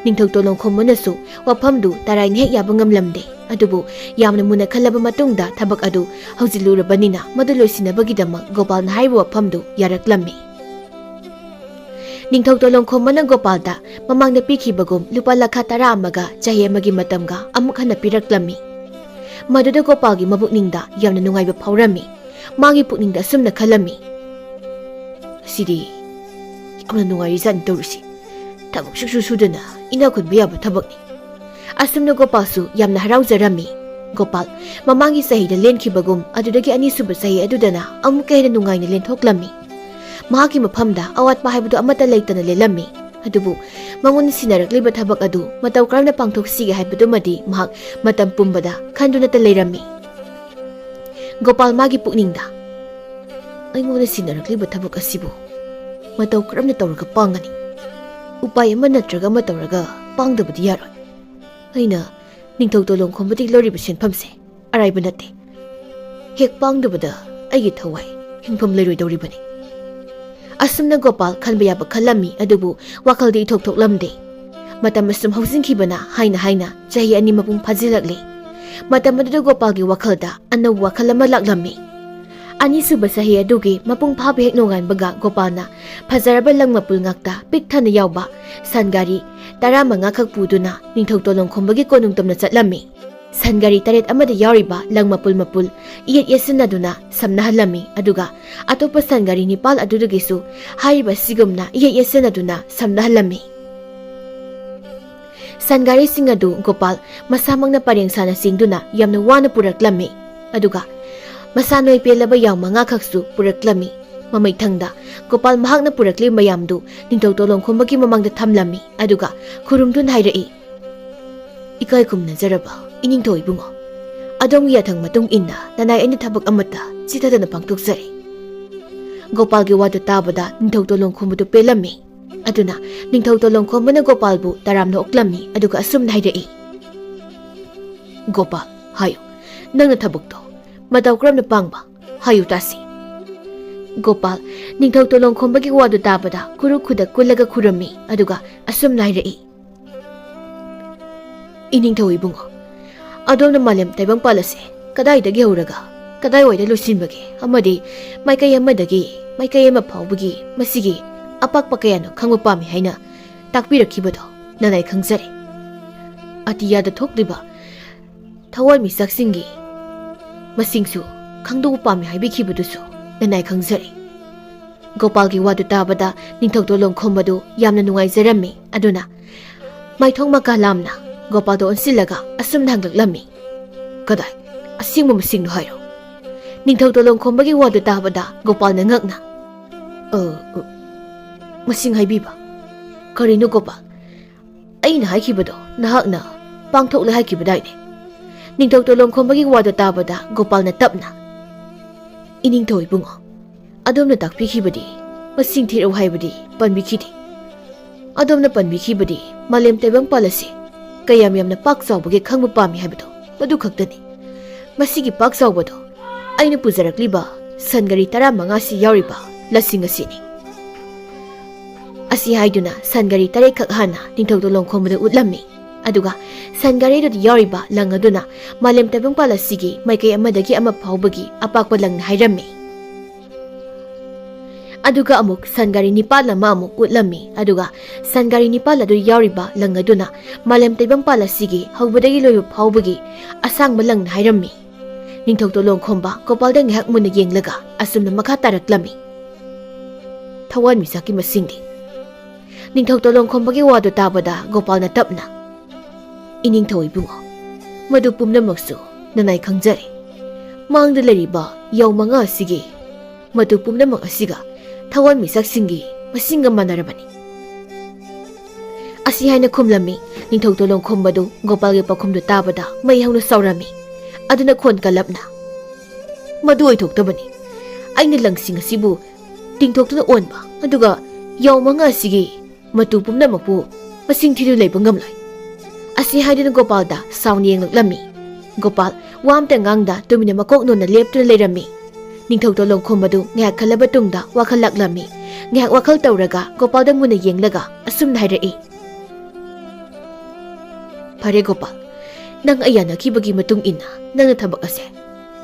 ꯅꯤꯡꯊꯧ ꯇꯣꯂꯣꯡꯈꯣꯝꯕꯅꯁꯨ ꯋꯥꯐꯝꯗꯨ ꯇꯔꯥꯏꯅ ꯍꯦꯛ ꯌꯥꯕ ꯉꯝꯂꯝꯗꯦ꯫ ꯑꯗꯨꯕꯨ ꯌꯥꯝꯅ ꯃꯨꯟꯅ ꯈꯜꯂꯕ ꯃꯇꯨꯡꯗ ꯊꯕꯛ ꯑꯗꯨ ꯍꯧꯖꯤꯜꯂꯨꯔꯕꯅꯤꯅ ꯃꯗꯨ ꯂꯣꯏꯁꯤꯟꯅꯕꯒꯤꯗꯃꯛ ꯒꯣꯄꯥꯜꯅ ꯍꯥꯏꯔꯤꯕ ꯋꯥꯐꯝꯗꯨ ꯌꯥꯔꯛꯂꯝꯃꯤ꯫ ꯅꯤꯡꯊꯧ ꯇꯣꯂꯣꯡꯈꯣꯝꯕꯅ ꯒꯣꯄꯥꯜꯗ ꯃꯃꯥꯡꯗ ꯄꯤꯈꯤꯕꯒꯨꯝ ꯂꯨꯄꯥ ꯂꯥꯈ ꯇꯔꯥ ꯑꯃꯒ ꯆꯍꯤ ꯑꯃꯒꯤ ꯃꯇꯝꯒ ꯑꯃꯨꯛ ꯍꯟꯅ ꯄꯤꯔꯛꯂꯝꯃꯤ꯫ ꯃꯗꯨꯗ ꯒꯣꯄꯥꯜꯒꯤ ꯃꯕꯨꯛꯅꯤꯡꯗ ꯌꯥꯝꯅ ꯅꯨꯡꯉꯥꯏꯕ ꯐꯥꯎꯔꯝꯃꯤ꯫ ꯃꯥꯒꯤ ꯄꯨꯛꯅꯤꯡꯗ ꯑꯁꯨꯝꯅ ꯈꯜꯂꯝꯃꯤ, "ꯁꯤꯗꯤ ꯌꯥꯝꯅ ꯅꯨꯡꯉꯥꯏꯔꯤꯖꯥꯠꯅꯤ ꯇꯧꯔꯤꯁꯤ꯫ ꯊꯕꯛ ꯁꯨꯛꯁꯨ ꯁꯨꯗꯅ ꯏꯅꯥꯛ ꯈꯨꯟꯕ ꯌꯥꯕ ꯊꯕꯛꯅꯤ꯫ ꯑꯁꯨꯝꯅ ꯒꯣꯄꯥꯜꯁꯨ ꯌꯥꯝꯅ ꯍꯔꯥꯎꯖꯔꯝꯃꯤ꯫ ꯒꯣꯄꯥꯜ ꯃꯃꯥꯡꯒꯤ ꯆꯍꯤꯗ ꯂꯦꯟꯈꯤꯕꯒꯨꯝ ꯑꯗꯨꯗꯒꯤ ꯑꯅꯤꯁꯨꯕ ꯆꯍꯤ ꯑꯗꯨꯗꯅ ꯑꯃꯨꯛꯀ ꯍꯦꯟꯅ ꯅꯨꯡꯉꯥꯏꯅ ꯂꯦꯟꯊꯣꯛꯂꯝꯃꯤ꯫ ꯃꯍꯥꯛꯀꯤ ꯃꯐꯝꯗ ꯑꯋꯥꯠꯄ ꯍꯥꯏꯕꯗꯨ ꯑꯃꯠꯇ ꯂꯩꯇꯅ ꯂꯦꯜꯂꯝꯃꯤ꯫ ꯑꯗꯨꯕꯨ ꯃꯉꯣꯟꯗ ꯁꯤꯟꯅꯔꯛꯂꯤꯕ ꯊꯕꯛ ꯑꯗꯨ ꯃꯇꯧ ꯀꯔꯝꯅ ꯄꯥꯡꯊꯣꯛꯁꯤꯒꯦ ꯍꯥꯏꯕꯗꯨꯃꯗꯤ ꯃꯍꯥꯛ ꯃꯇꯝ ꯄꯨꯝꯕꯗ ꯈꯟꯗꯨꯅꯇ ꯂꯩꯔꯝꯃꯤ꯫ ꯒꯣꯄꯥꯜ ꯃꯥꯒꯤ ꯄꯨꯛꯅꯤꯡꯗ, "ꯑꯩꯉꯣꯟꯗ ꯁꯤꯟꯅꯔꯛꯂꯤꯕ ꯊꯕꯛ ꯑꯁꯤꯕꯨ ꯃꯇꯧ ꯀꯔꯝꯅ ꯇꯧꯔꯒ ꯄꯥꯡꯒꯅꯤ? ꯎꯄꯥꯏ ꯑꯃ ꯅꯠꯇ꯭ꯔꯒ ꯑꯃ ꯇꯧꯔꯒ ꯄꯥꯡꯗꯕꯗꯤ ꯌꯥꯔꯣꯏ꯫ ꯑꯩꯅ ꯅꯤꯡꯊꯧ ꯇꯣꯂꯣꯡꯈꯣꯝꯕꯗꯒꯤ ꯂꯧꯔꯤꯕ ꯁꯦꯟꯐꯝꯁꯦ ꯑꯔꯥꯏꯕ ꯅꯠꯇꯦ꯫ ꯍꯦꯛ ꯄꯥꯡꯗꯕꯗ ꯑꯩꯒꯤ ꯊꯋꯥꯏ ꯍꯤꯡꯐꯝ ꯂꯩꯔꯣꯏꯗꯧꯔꯤꯕꯅꯤ꯫" ꯑꯁꯨꯝꯅ ꯒꯣꯄꯥꯜ ꯈꯟꯕ ꯌꯥꯕ ꯈꯜꯂꯝꯃꯤ, ꯑꯗꯨꯕꯨ ꯋꯥꯈꯜꯗꯤ ꯏꯊꯣꯛ ꯊꯣꯛꯂꯝꯗꯦ꯫ ꯃꯇꯝ ꯑꯁꯨꯝ ꯍꯧꯖꯤꯟꯈꯤꯕꯅ ꯍꯥꯏꯅ ꯍꯥꯏꯅ ꯆꯍꯤ ꯑꯅꯤ ꯃꯄꯨꯡ ꯐꯥꯖꯤꯜꯂꯛꯂꯦ꯫ ꯃꯇꯝ ꯑꯗꯨꯗ ꯒꯣꯄꯥꯜꯒꯤ ꯋꯥꯈꯜꯗ ꯑꯅꯧꯕ ꯋꯥꯈꯜ ꯑꯃ ꯂꯥꯛꯂꯝꯃꯤ꯫ ꯑꯅꯤꯁꯨꯕ ꯆꯍꯤ ꯑꯗꯨꯒꯤ ꯃꯄꯨꯡ ꯐꯥꯕ ꯍꯦꯛ ꯅꯣꯡꯉꯥꯟꯕꯒ ꯒꯣꯄꯥꯜꯅ ꯐꯖꯔꯕ ꯂꯪ ꯃꯄꯨꯜ ꯉꯥꯛꯇ ꯄꯤꯛ ꯊꯟꯅ ꯌꯥꯎꯕ ꯁꯟ ꯒꯥꯔꯤ ꯇꯔꯥꯃꯉꯥ ꯈꯛ ꯄꯨꯗꯨꯅ ꯅꯤꯡꯊꯧ ꯇꯣꯂꯣꯡꯈꯣꯝꯕꯒꯤ ꯀꯣꯅꯨꯡ ꯇꯝꯅ ꯆꯠꯂꯝꯃꯤ꯫ ꯁꯟ ꯒꯥꯔꯤ ꯇꯔꯦꯠ ꯑꯃꯗ ꯌꯥꯎꯔꯤꯕ ꯂꯪ ꯃꯄꯨꯜ ꯃꯄꯨꯜ ꯏꯌꯦꯠ ꯌꯦꯠꯁꯤꯟꯅꯗꯨꯅ ꯁꯝꯅꯍꯜꯂꯝꯃꯤ, ꯑꯗꯨꯒ ꯑꯇꯣꯞꯄ ꯁꯟ ꯒꯥꯔꯤ ꯅꯤꯄꯥꯜ ꯑꯗꯨꯗꯒꯤꯁꯨ ꯍꯥꯏꯔꯤꯕ ꯑꯁꯤꯒꯨꯝꯅ ꯏꯌꯦꯠ ꯌꯦꯠꯁꯤꯟꯅꯗꯨꯅ ꯁꯝꯅꯍꯜꯂꯝꯃꯤ꯫ ꯁꯟ ꯒꯥꯔꯤꯁꯤꯡ ꯑꯗꯨ ꯒꯣꯄꯥꯜ ꯃꯁꯥꯃꯛꯅ ꯄꯔꯦꯡ ꯁꯥꯅ ꯆꯤꯡꯗꯨꯅ ꯌꯥꯝꯅ ꯋꯥꯅ ꯄꯨꯔꯛꯂꯝꯃꯤ, ꯑꯗꯨꯒ ꯃꯁꯥ ꯅꯣꯏ ꯄꯦꯜꯂꯕ ꯌꯥꯎ ꯃꯉꯥ ꯈꯛꯁꯨ ꯄꯨꯔꯛꯂꯝꯃꯤ꯫ ꯃꯃꯩꯊꯪꯗ ꯒꯣꯄꯥꯜ ꯃꯍꯥꯛꯅ ꯄꯨꯔꯛꯂꯤꯕ ꯃꯌꯥꯝꯗꯨ ꯅꯤꯡꯊꯧ ꯇꯣꯂꯣꯡꯈꯣꯝꯕꯒꯤ ꯃꯃꯥꯡꯗ ꯊꯝꯂꯝꯃꯤ, ꯑꯗꯨꯒ ꯈꯨꯔꯨꯝꯗꯨꯅ ꯍꯥꯏꯔꯛꯏ, "ꯏꯀꯥꯏ ꯈꯨꯝꯅꯖꯔꯕ ꯏꯅꯤꯡꯊꯧ ꯏꯕꯨꯡꯉꯣ, ꯑꯗꯣꯝꯒꯤ ꯌꯥꯊꯪ ꯃꯇꯨꯡ ꯏꯟꯅ ꯅꯅꯥꯏ ꯑꯩꯅ ꯊꯕꯛ ꯑꯃꯠꯇ ꯆꯤꯊꯗꯅ ꯄꯥꯡꯊꯣꯛꯆꯔꯤ꯫" ꯒꯣꯄꯥꯜꯒꯤ ꯋꯥꯗꯨ ꯇꯥꯕꯗ ꯅꯤꯡꯊꯧ ꯇꯣꯂꯣꯡꯈꯣꯝꯕꯗꯨ ꯄꯦꯜꯂꯝꯃꯤ꯫ ꯑꯗꯨꯅ ꯅꯤꯡꯊꯧ ꯇꯣꯂꯣꯡꯈꯣꯝꯕꯅ ꯒꯣꯄꯥꯜꯕꯨ ꯇꯔꯥꯝꯅ ꯑꯣꯛꯂꯝꯃꯤ, ꯑꯗꯨꯒ ꯑꯁꯨꯝꯅ ꯍꯥꯏꯔꯛꯏ, "ꯒꯣꯄꯥꯜ, ꯍꯥꯏꯌꯨ, ꯅꯪꯅ ꯊꯕꯛꯇꯣ ꯃꯇꯧ ꯀꯔꯝꯅ ꯄꯥꯡꯕ? ꯍꯥꯏꯌꯨ ꯇꯥꯁꯤ꯫" ꯒꯣꯄꯥꯜ ꯅꯤꯡꯊꯧ ꯇꯣꯂꯣꯡꯈꯣꯝꯕꯒꯤ ꯋꯥꯗꯨ ꯇꯥꯕꯗ ꯈꯨꯔꯨ ꯈꯨꯗ ꯀꯨꯜꯂꯒ ꯈꯨꯔꯨꯝꯃꯤ, ꯑꯗꯨꯒ ꯑꯁꯨꯝꯅ ꯍꯥꯏꯔꯛꯏ, "ꯏꯅꯤꯡꯊꯧ ꯏꯕꯨꯡꯉꯣ, ꯑꯗꯣꯝꯅ ꯃꯥꯂꯦꯝ ꯇꯥꯏꯕꯪꯄꯥꯜ ꯑꯁꯦ ꯀꯗꯥꯏꯗꯒꯤ ꯍꯧꯔꯒ ꯀꯗꯥꯏꯋꯥꯏꯗ ꯂꯣꯏꯁꯤꯟꯕꯒꯦ ꯑꯃꯗꯤ ꯃꯥꯏꯀꯩ ꯑꯃꯗꯒꯤ ꯃꯥꯏꯀꯩ ꯑꯃ ꯐꯥꯎꯕꯒꯤ ꯃꯁꯤꯒꯤ ꯑꯄꯥꯛꯄ ꯀꯌꯥꯅꯣ ꯈꯪꯕ ꯄꯥꯝꯃꯤ ꯍꯥꯏꯅ ꯇꯥꯛꯄꯤꯔꯛꯈꯤꯕꯗꯣ ꯅꯅꯥꯏ ꯈꯪꯖꯔꯦ꯫ ꯑꯇꯤꯌꯥꯗ ꯊꯣꯛꯂꯤꯕ ꯊꯋꯥꯟꯃꯤꯆꯥꯛꯁꯤꯡꯒꯤ ꯃꯁꯤꯡꯁꯨ ꯈꯪꯗꯣꯛꯄ ꯄꯥꯝꯃꯤ ꯍꯥꯏꯕꯤꯈꯤꯕꯗꯨꯁꯨ ꯅꯅꯥꯏ ꯈꯪꯖꯔꯦ꯫ ꯒꯣꯄꯥꯜꯒꯤ ꯋꯥꯗꯨ ꯇꯥꯕꯗ ꯅꯤꯡꯊꯧ ꯇꯣꯂꯣꯡꯈꯣꯝꯕꯗꯨ ꯌꯥꯝꯅ ꯅꯨꯡꯉꯥꯏꯖꯔꯝꯃꯤ꯫ ꯑꯗꯨꯅ ꯃꯥꯏꯊꯣꯡ ꯃꯀꯥ ꯂꯥꯝꯅ ꯒꯣꯄꯥꯜꯗ ꯑꯣꯟꯁꯤꯜꯂꯒ ꯑꯁꯨꯝꯅ ꯍꯪꯂꯛꯂꯝꯃꯤ, "ꯀꯗꯥꯏ? ꯑꯁꯦꯡꯕ ꯃꯁꯤꯡꯗꯨ ꯍꯥꯏꯔꯣ?" ꯅꯤꯡꯊꯧ ꯇꯣꯂꯣꯡꯈꯣꯝꯕꯒꯤ ꯋꯥꯗꯨ ꯇꯥꯕꯗ ꯒꯣꯄꯥꯜꯅ ꯉꯛꯅ, "ꯑ, ꯑ, ꯃꯁꯤꯡ ꯍꯥꯏꯕꯤꯕ? ꯀꯔꯤꯅꯣ ꯒꯣꯄꯥꯜ? ꯑꯩꯅ ꯍꯥꯏꯈꯤꯕꯗꯣ ꯅꯍꯥꯛꯅ ꯄꯥꯡꯊꯣꯛꯂꯦ ꯍꯥꯏꯈꯤꯕꯗꯥꯏꯅꯦ?" ꯅꯤꯡꯊꯧ ꯇꯣꯂꯣꯡꯈꯣꯝꯕꯒꯤ ꯋꯥꯗꯨ ꯇꯥꯕꯗ ꯒꯣꯄꯥꯜꯅ ꯇꯞꯅ, "ꯏꯅꯤꯡꯊꯧ ꯏꯕꯨꯡꯉꯣ, ꯑꯗꯣꯝꯅ ꯇꯥꯛꯄꯤꯈꯤꯕꯗꯤ ꯃꯁꯤꯡ ꯊꯤꯔꯛꯎ ꯍꯥꯏꯕꯗꯤ ꯄꯟꯕꯤꯈꯤꯗꯦ꯫ ꯑꯗꯣꯝꯅ ꯄꯟꯕꯤꯈꯤꯕꯗꯤ ꯃꯥꯂꯦꯝ ꯇꯥꯏꯕꯪꯄꯥꯜ ꯑꯁꯤ ꯀꯌꯥꯝ ꯌꯥꯝꯅ ꯄꯥꯛ ꯆꯥꯎꯕꯒꯦ ꯈꯪꯕ ꯄꯥꯝꯃꯤ ꯍꯥꯏꯕꯗꯣ, ꯃꯗꯨ ꯈꯛꯇꯅꯤ꯫ ꯃꯁꯤꯒꯤ ꯄꯥꯛ ꯆꯥꯎꯕꯗꯣ ꯑꯩꯅ ꯄꯨꯖꯔꯛꯂꯤꯕ ꯁꯟ ꯒꯥꯔꯤ ꯇꯔꯥꯃꯉꯥꯁꯤ ꯌꯥꯎꯔꯤꯕ ꯂꯁꯤꯡ ꯑꯁꯤꯅꯤ꯫" ꯑꯁꯤ ꯍꯥꯏꯗꯨꯅ ꯁꯟ ꯒꯥꯔꯤ ꯇꯔꯦꯠꯈꯛ ꯍꯥꯟꯅ ꯅꯤꯡꯊꯧ ꯇꯣꯂꯣꯡꯈꯣꯝꯕꯗ ꯎꯠꯂꯝꯃꯤ꯫ ꯑꯗꯨꯒ ꯁꯟ ꯒꯥꯔꯤꯗꯨꯗ ꯌꯥꯎꯔꯤꯕ ꯂꯪ ꯑꯗꯨꯅ ꯃꯥꯂꯦꯝ ꯇꯥꯏꯕꯪꯄꯥꯜ ꯑꯁꯤꯒꯤ ꯃꯥꯏꯀꯩ ꯑꯃꯗꯒꯤ ꯑꯃ ꯐꯥꯎꯕꯒꯤ ꯑꯄꯥꯛꯄ ꯂꯪꯅꯤ ꯍꯥꯏꯔꯝꯃꯤ꯫ ꯑꯗꯨꯒ ꯑꯃꯨꯛ ꯁꯟ ꯒꯥꯔꯤ ꯅꯤꯄꯥꯜ ꯑꯃ ꯑꯃꯨꯛ ꯎꯠꯂꯝꯃꯤ꯫ ꯑꯗꯨꯒ ꯁꯟ ꯒꯥꯔꯤ ꯅꯤꯄꯥꯜ ꯑꯗꯨ ꯌꯥꯎꯔꯤꯕ ꯂꯪ ꯑꯗꯨꯅ ꯃꯥꯂꯦꯝ ꯇꯥꯏꯕꯪꯄꯥꯜ ꯑꯁꯤꯒꯤ ꯍꯧꯕꯗꯒꯤ ꯂꯣꯏꯕ ꯐꯥꯎꯕꯒꯤ ꯑꯁꯥꯡꯕ ꯂꯪꯅꯤ ꯍꯥꯏꯔꯝꯃꯤ꯫ ꯅꯤꯡꯊꯧ ꯇꯣꯂꯣꯡꯈꯣꯝꯕ ꯒꯣꯄꯥꯜꯗ ꯉꯥꯏꯍꯥꯛ ꯃꯨꯟꯅ ꯌꯦꯡꯂꯒ ꯑꯁꯨꯝꯅ ꯃꯈꯥ ꯇꯥꯔꯛꯂꯝꯃꯤ, "ꯊꯋꯥꯟꯃꯤꯆꯥꯛꯀꯤ ꯃꯁꯤꯡꯗꯤ?" ꯅꯤꯡꯊꯧ ꯇꯣꯂꯣꯡꯈꯣꯝꯕꯒꯤ ꯋꯥꯗꯨ ꯇꯥꯕꯗ ꯒꯣꯄꯥꯜꯅ ꯇꯞꯅ, "ꯏꯅꯤꯡꯊꯧ ꯏꯕꯨꯡꯉꯣ, ꯃꯗꯨ ꯄꯨꯝꯅꯃꯛꯁꯨ ꯅꯅꯥꯏ ꯈꯪꯖꯔꯦ꯫ ꯃꯥꯡꯗ ꯂꯩꯔꯤꯕ ꯌꯥꯎ ꯃꯉꯥ ꯑꯁꯤꯒꯤ ꯃꯇꯨ ꯄꯨꯝꯅꯃꯛ ꯑꯁꯤꯒ ꯊꯋꯥꯟꯃꯤꯆꯥꯛꯁꯤꯡꯒꯤ ꯃꯁꯤꯡꯒ ꯃꯥꯟꯅꯔꯕꯅꯤ꯫" ꯑꯁꯤ ꯍꯥꯏꯅ ꯈꯨꯝꯂꯝꯃꯤ꯫ ꯅꯤꯡꯊꯧ ꯇꯣꯂꯣꯡꯈꯣꯝꯕꯗꯨ ꯒꯣꯄꯥꯜꯒꯤ ꯄꯥꯎꯈꯨꯝꯗꯨ ꯇꯥꯕꯗ ꯃꯩ ꯍꯧꯅ ꯁꯥꯎꯔꯝꯃꯤ꯫ ꯑꯗꯨꯅ ꯈꯣꯟ ꯀꯜꯂꯞꯅ, "ꯃꯗꯨ ꯑꯣꯏꯊꯣꯛꯇꯕꯅꯤ꯫ ꯑꯩꯅ ꯂꯪꯁꯤꯡ ꯑꯁꯤꯕꯨ ꯇꯤꯡꯊꯣꯛꯇꯨꯅ ꯑꯣꯟꯕ, ꯑꯗꯨꯒ ꯌꯥꯎ ꯃꯉꯥ ꯑꯁꯤꯒꯤ ꯃꯇꯨ ꯄꯨꯝꯅꯃꯛꯄꯨ ꯃꯁꯤꯡ ꯊꯤꯗꯨꯅ ꯂꯩꯕ ꯉꯝꯂꯣꯏ꯫" ꯑꯁꯤ ꯍꯥꯏꯗꯨꯅ ꯒꯣꯄꯥꯜꯗ ꯁꯥꯎꯅ ꯌꯦꯡꯂꯛꯂꯝꯃꯤ꯫ ꯒꯣꯄꯥꯜ ꯋꯥ ꯑꯝꯇ ꯉꯥꯡꯗ ꯇꯨꯃꯤꯟꯅ ꯃꯀꯣꯛ ꯅꯣꯟꯅ ꯂꯦꯞꯇꯨꯅ ꯂꯩꯔꯝꯃꯤ꯫ ꯅꯤꯡꯊꯧ ꯇꯣꯂꯣꯡꯈꯣꯝꯕꯗꯨ ꯉꯥꯏꯍꯥꯛ ꯈꯜꯂꯕ ꯇꯨꯡꯗ ꯋꯥꯈꯜ ꯂꯥꯛꯂꯝꯃꯤ꯫ ꯉꯥꯏꯍꯥꯛ ꯋꯥꯈꯜ ꯇꯧꯔꯒ ꯒꯣꯄꯥꯜꯗ ꯃꯨꯟꯅ ꯌꯦꯡꯂꯒ ꯑꯁꯨꯝꯅ ꯍꯥꯏꯔꯛꯏ, "ꯐꯔꯦ ꯒꯣꯄꯥꯜ, ꯅꯪ ꯑꯩ ꯌꯥꯅꯈꯤꯕꯒꯤ ꯃꯇꯨꯡ ꯏꯟꯅ ꯅꯪꯅ ꯊꯕꯛ ꯑꯁꯦ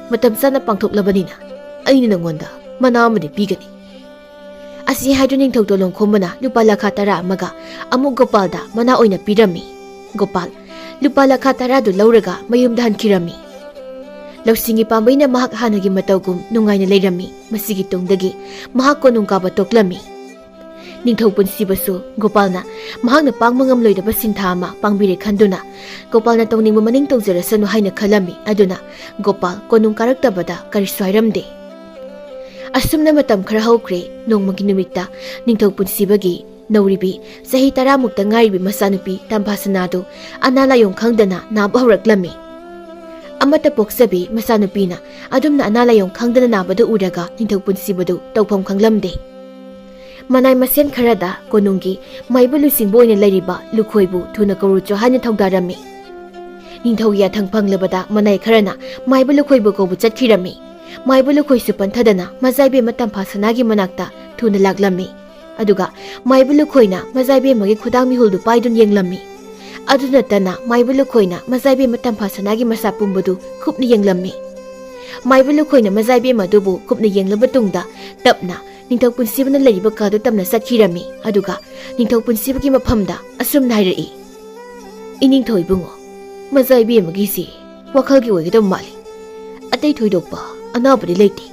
ꯃꯇꯝ ꯆꯥꯅ ꯄꯥꯡꯊꯣꯛꯂꯕꯅꯤꯅ ꯑꯩꯅ ꯅꯪꯉꯣꯟꯗ ꯃꯅꯥ ꯑꯃꯗꯤ ꯄꯤꯒꯅꯤ꯫" ꯑꯁꯤ ꯍꯥꯏꯗꯨꯅ ꯅꯤꯡꯊꯧ ꯇꯣꯂꯣꯡꯈꯣꯝꯕꯅ ꯂꯨꯄꯥ ꯂꯥꯈ ꯇꯔꯥ ꯑꯃꯒ ꯑꯃꯨꯛ ꯒꯣꯄꯥꯜꯗ ꯃꯅꯥ ꯑꯣꯏꯅ ꯄꯤꯔꯝꯃꯤ꯫ ꯒꯣꯄꯥꯜ ꯂꯨꯄꯥ ꯂꯥꯈ ꯇꯔꯥꯗꯨ ꯂꯧꯔꯒ ꯃꯌꯨꯝꯗ ꯍꯟꯈꯤꯔꯝꯃꯤ꯫ ꯂꯧꯁꯤꯡꯒꯤ ꯄꯥꯝꯕꯩꯅ ꯃꯍꯥꯛ ꯍꯥꯟꯅꯒꯤ ꯃꯇꯧꯒꯨꯝ ꯅꯨꯡꯉꯥꯏꯅ ꯂꯩꯔꯝꯃꯤ꯫ ꯃꯁꯤꯒꯤ ꯇꯨꯡꯗꯒꯤ ꯃꯍꯥꯛ ꯀꯣꯅꯨꯡ ꯀꯥꯕ ꯇꯣꯛꯂꯝꯃꯤ꯫ ꯅꯤꯡꯊꯧ ꯄꯨꯟꯁꯤꯕꯁꯨ ꯒꯣꯄꯥꯜꯅ ꯃꯍꯥꯛꯅ ꯄꯥꯡꯕ ꯉꯝꯂꯣꯏꯗꯕ ꯁꯤꯟꯊꯥ ꯑꯃ ꯄꯥꯡꯕꯤꯔꯦ ꯈꯟꯗꯨꯅ ꯒꯣꯄꯥꯜꯅ ꯇꯧꯅꯤꯡꯕ ꯃꯅꯤꯡ ꯇꯧꯖꯔꯁꯅꯨ ꯍꯥꯏꯅ ꯈꯜꯂꯝꯃꯤ꯫ ꯑꯗꯨꯅ ꯒꯣꯄꯥꯜ ꯀꯣꯅꯨꯡ ꯀꯥꯔꯛꯇꯕꯗ ꯀꯔꯤꯁꯨ ꯍꯥꯏꯔꯝꯗꯦ꯫ ꯑꯁꯨꯝꯅ ꯃꯇꯝ ꯈꯔ ꯍꯧꯈ꯭ꯔꯦ꯫ ꯅꯣꯡꯃꯒꯤ ꯅꯨꯃꯤꯠꯇ ꯅꯤꯡꯊꯧ ꯄꯨꯟꯁꯤꯕꯒꯤ ꯅꯧꯔꯤꯕꯤ ꯆꯍꯤ ꯇꯔꯥꯃꯨꯛꯇ ꯉꯥꯏꯔꯤꯕꯤ ꯃꯆꯥꯅꯨꯄꯤ ꯇꯝꯐꯥꯁꯅꯥꯗꯨ ꯑꯅꯥ ꯂꯥꯏꯌꯣꯡ ꯈꯪꯗꯅ ꯅꯥꯕ ꯍꯧꯔꯛꯂꯝꯃꯤ꯫ ꯑꯃꯠꯇ ꯄꯣꯛꯆꯕꯤ ꯃꯆꯥꯅꯨꯄꯤꯅ ꯑꯗꯨꯝꯅ ꯑꯅꯥ ꯂꯥꯏꯌꯣꯡ ꯈꯪꯗꯅ ꯅꯥꯕꯗꯨ ꯎꯔꯒ ꯅꯤꯡꯊꯧ ꯄꯨꯟꯁꯤꯕꯗꯨ ꯇꯧꯐꯝ ꯈꯪꯂꯝꯗꯦ꯫ ꯃꯅꯥꯏ ꯃꯁꯦꯟ ꯈꯔꯗ ꯀꯣꯅꯨꯡꯒꯤ ꯃꯥꯏꯕ ꯂꯨꯆꯤꯡꯕ ꯑꯣꯏꯅ ꯂꯩꯔꯤꯕ ꯂꯨꯈꯣꯏꯕꯨ ꯊꯨꯅ ꯀꯧꯔꯨꯆꯣ ꯍꯥꯏꯅ ꯊꯧꯗꯥꯔꯝꯃꯤ꯫ ꯅꯤꯡꯊꯧꯒꯤ ꯌꯥꯊꯪ ꯐꯪꯂꯕꯗ ꯃꯅꯥꯏ ꯈꯔꯅ ꯃꯥꯏꯕ ꯂꯨꯈꯣꯏꯕꯨ ꯀꯧꯕ ꯆꯠꯈꯤꯔꯝꯃꯤ꯫ ꯃꯥꯏꯕ ꯂꯨꯈꯣꯏꯁꯨ ꯄꯟꯊꯗꯅ ꯃꯖꯥꯏꯕꯦꯝꯃ ꯇꯝꯐꯥ ꯁꯅꯥꯒꯤ ꯃꯅꯥꯛꯇ ꯊꯨꯅ ꯂꯥꯛꯂꯝꯃꯤ꯫ ꯑꯗꯨꯒ ꯃꯥꯏꯕ ꯂꯨꯈꯣꯏꯅ ꯃꯖꯥꯏꯕꯦꯝꯃꯒꯤ ꯈꯨꯗꯥꯡ ꯃꯤꯍꯨꯜꯗꯨ ꯄꯥꯏꯗꯨꯅ ꯌꯦꯡꯂꯝꯃꯤ꯫ ꯑꯗꯨ ꯅꯠꯇꯅ ꯃꯥꯏꯕ ꯂꯨꯈꯣꯏꯅ ꯃꯖꯥꯏꯕꯦꯝꯃ ꯇꯝꯐꯥ ꯁꯅꯥꯒꯤ ꯃꯁꯥ ꯄꯨꯝꯕꯗꯨ ꯀꯨꯞꯅ ꯌꯦꯡꯂꯝꯃꯤ꯫ ꯃꯥꯏꯕ ꯂꯨꯈꯣꯏꯅ ꯃꯖꯥꯏꯕꯦꯝꯃ ꯑꯗꯨꯕꯨ ꯀꯨꯞꯅ ꯌꯦꯡꯂꯕ ꯇꯨꯡꯗ ꯇꯞꯅ ꯅꯤꯡꯊꯧ ꯄꯨꯟꯁꯤꯕꯅ ꯂꯩꯔꯤꯕ ꯀꯥꯗꯨ ꯇꯝꯅ ꯆꯠꯈꯤꯔꯝꯃꯤ꯫ ꯑꯗꯨꯒ ꯅꯤꯡꯊꯧ ꯄꯨꯟꯁꯤꯕꯒꯤ ꯃꯐꯝꯗ ꯑꯁꯨꯝꯅ ꯍꯥꯏꯔꯛꯏ, "ꯏꯅꯤꯡꯊꯧ ꯏꯕꯨꯡꯉꯣ, ꯃꯖꯥꯏꯕꯦꯝꯃꯒꯤꯁꯤ ꯋꯥꯈꯜꯒꯤ ꯑꯣꯏꯒꯗꯕ ꯃꯥꯜꯂꯤ꯫ ꯑꯇꯩ ꯊꯣꯏꯗꯣꯛꯄ ꯑꯅꯥꯕꯗꯤ ꯂꯩꯇꯦ꯫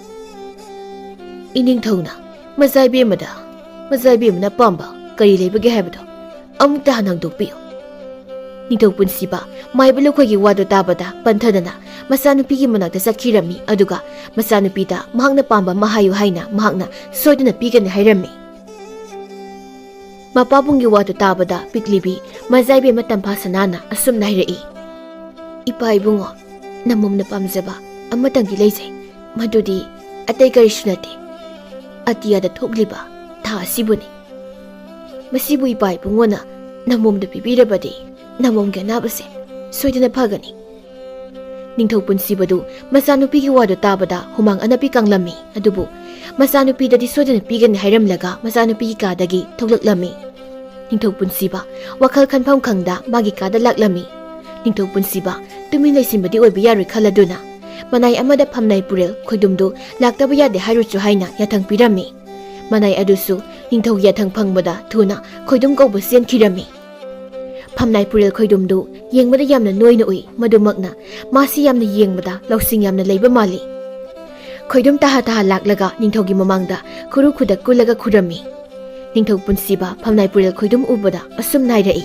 ꯏꯅꯤꯡꯊꯧꯅ ꯃꯖꯥꯏꯕꯦꯝꯃꯗ ꯃꯖꯥꯏꯕꯦꯝꯃꯅ ꯑꯄꯥꯝꯕ ꯀꯔꯤ ꯂꯩꯕꯒꯦ ꯍꯥꯏꯕꯗꯣ ꯑꯃꯨꯛꯇ ꯍꯥꯟꯅ ꯍꯪꯗꯣꯛꯄꯤꯌꯨ꯫" ꯅꯤꯡꯊꯧ ꯄꯨꯟꯁꯤꯕ ꯃꯥꯏꯕ ꯂꯨꯈꯣꯏꯒꯤ ꯋꯥꯗꯨ ꯇꯥꯕꯗ ꯄꯟꯊꯗꯅ ꯃꯆꯥꯅꯨꯄꯤꯒꯤ ꯃꯅꯥꯛꯇ ꯆꯠꯈꯤꯔꯝꯃꯤ꯫ ꯑꯗꯨꯒ ꯃꯆꯥꯅꯨꯄꯤꯗ ꯃꯍꯥꯛꯅ ꯄꯥꯝꯕ ꯑꯃ ꯍꯥꯏꯌꯨ ꯍꯥꯏꯅ ꯃꯍꯥꯛꯅ ꯁꯣꯏꯗꯅ ꯄꯤꯒꯅꯤ ꯍꯥꯏꯔꯝꯃꯤ꯫ ꯃꯄꯥꯕꯨꯡꯒꯤ ꯋꯥꯗꯨ ꯇꯥꯕꯗ ꯄꯤꯛꯂꯤꯕꯤ ꯃꯖꯥꯏꯕꯦꯝꯃ ꯇꯝꯐꯥ ꯁꯅꯥꯅ ꯑꯁꯨꯝꯅ ꯍꯥꯏꯔꯛꯏ, "ꯏꯄꯥ ꯏꯕꯨꯡꯉꯣ, ꯅꯃꯣꯝꯅ ꯄꯥꯝꯖꯕ ꯑꯃꯇꯪꯗꯤ ꯂꯩꯖꯩ꯫ ꯃꯗꯨꯗꯤ ꯑꯇꯩ ꯀꯔꯤꯁꯨ ꯅꯠꯇꯦ꯫ ꯑꯇꯤꯌꯥꯗ ꯊꯣꯛꯂꯤꯕ ꯊꯥ ꯑꯁꯤꯕꯨꯅꯤ꯫ ꯃꯁꯤꯕꯨ ꯏꯄꯥ ꯏꯕꯨꯡꯉꯣꯅ ꯅꯃꯣꯝꯗ ꯄꯤꯕꯤꯔꯕꯗꯤ ꯅꯃꯣꯝꯒꯤ ꯑꯅꯥꯕꯁꯦ ꯁꯣꯏꯗꯅ ꯐꯒꯅꯤ꯫" ꯅꯤꯡꯊꯧ ꯄꯨꯟꯁꯤꯕꯗꯨ ꯃꯆꯥꯅꯨꯄꯤꯒꯤ ꯋꯥꯗꯨ ꯇꯥꯕꯗ ꯍꯨꯃꯥꯡ ꯑꯅꯞꯄꯤ ꯀꯪꯂꯝꯃꯤ꯫ ꯑꯗꯨꯕꯨ ꯃꯆꯥꯅꯨꯄꯤꯗꯗꯤ ꯁꯣꯏꯗꯅ ꯄꯤꯒꯅꯤ ꯍꯥꯏꯔꯝꯂꯒ ꯃꯆꯥꯅꯨꯄꯤꯒꯤ ꯀꯥꯗꯒꯤ ꯊꯣꯛꯂꯛꯂꯝꯃꯤ꯫ ꯅꯤꯡꯊꯧ ꯄꯨꯟꯁꯤꯕ ꯋꯥꯈꯜ ꯈꯟꯐꯝ ꯈꯪꯗ ꯃꯥꯒꯤ ꯀꯥꯗ ꯂꯥꯛꯂꯝꯃꯤ꯫ ꯅꯤꯡꯊꯧ ꯄꯨꯟꯁꯤꯕ ꯇꯨꯃꯤꯟ ꯂꯩꯁꯤꯟꯕꯗꯤ ꯑꯣꯏꯕ ꯌꯥꯔꯣꯏ ꯈꯜꯂꯗꯨꯅ ꯃꯅꯥꯏ ꯑꯃꯗ ꯐꯝꯅꯥꯏ ꯄꯨꯔꯦꯜ ꯈꯣꯏꯗꯨꯝꯗꯨ ꯂꯥꯛꯇꯕ ꯌꯥꯗꯦ ꯍꯥꯏꯔꯨꯆꯣ ꯍꯥꯏꯅ ꯌꯥꯊꯪ ꯄꯤꯔꯝꯃꯤ꯫ ꯃꯅꯥꯏ ꯑꯗꯨꯁꯨ ꯅꯤꯡꯊꯧꯒꯤ ꯌꯥꯊꯪ ꯐꯪꯕꯗ ꯊꯨꯅ ꯈꯣꯏꯗꯨꯝ ꯀꯧꯕ ꯆꯦꯟꯈꯤꯔꯝꯃꯤ꯫ ꯐꯝꯅꯥꯏ ꯄꯨꯔꯦꯜ ꯈꯣꯏꯗꯨꯝꯗꯨ ꯌꯦꯡꯕꯗ ꯌꯥꯝꯅ ꯅꯣꯏꯅ ꯎꯏ꯫ ꯃꯗꯨꯃꯛꯅ ꯃꯥꯁꯤ ꯌꯥꯝꯅ ꯌꯦꯡꯕꯗ ꯂꯧꯁꯤꯡ ꯌꯥꯝꯅ ꯂꯩꯕ ꯃꯥꯜꯂꯤ꯫ ꯈꯣꯏꯗꯨꯝ ꯇꯍꯥ ꯇꯍꯥ ꯂꯥꯛꯂꯒ ꯅꯤꯡꯊꯧꯒꯤ ꯃꯃꯥꯡꯗ ꯈꯨꯔꯨ ꯈꯨꯗ ꯀꯨꯜꯂꯒ ꯈꯨꯔꯝꯃꯤ꯫ ꯅꯤꯡꯊꯧ ꯄꯨꯟꯁꯤꯕ ꯐꯝꯅꯥꯏ ꯄꯨꯔꯦꯜ ꯈꯣꯏꯗꯨꯝ ꯎꯕꯗ ꯑꯁꯨꯝꯅ ꯍꯥꯏꯔꯛꯏ,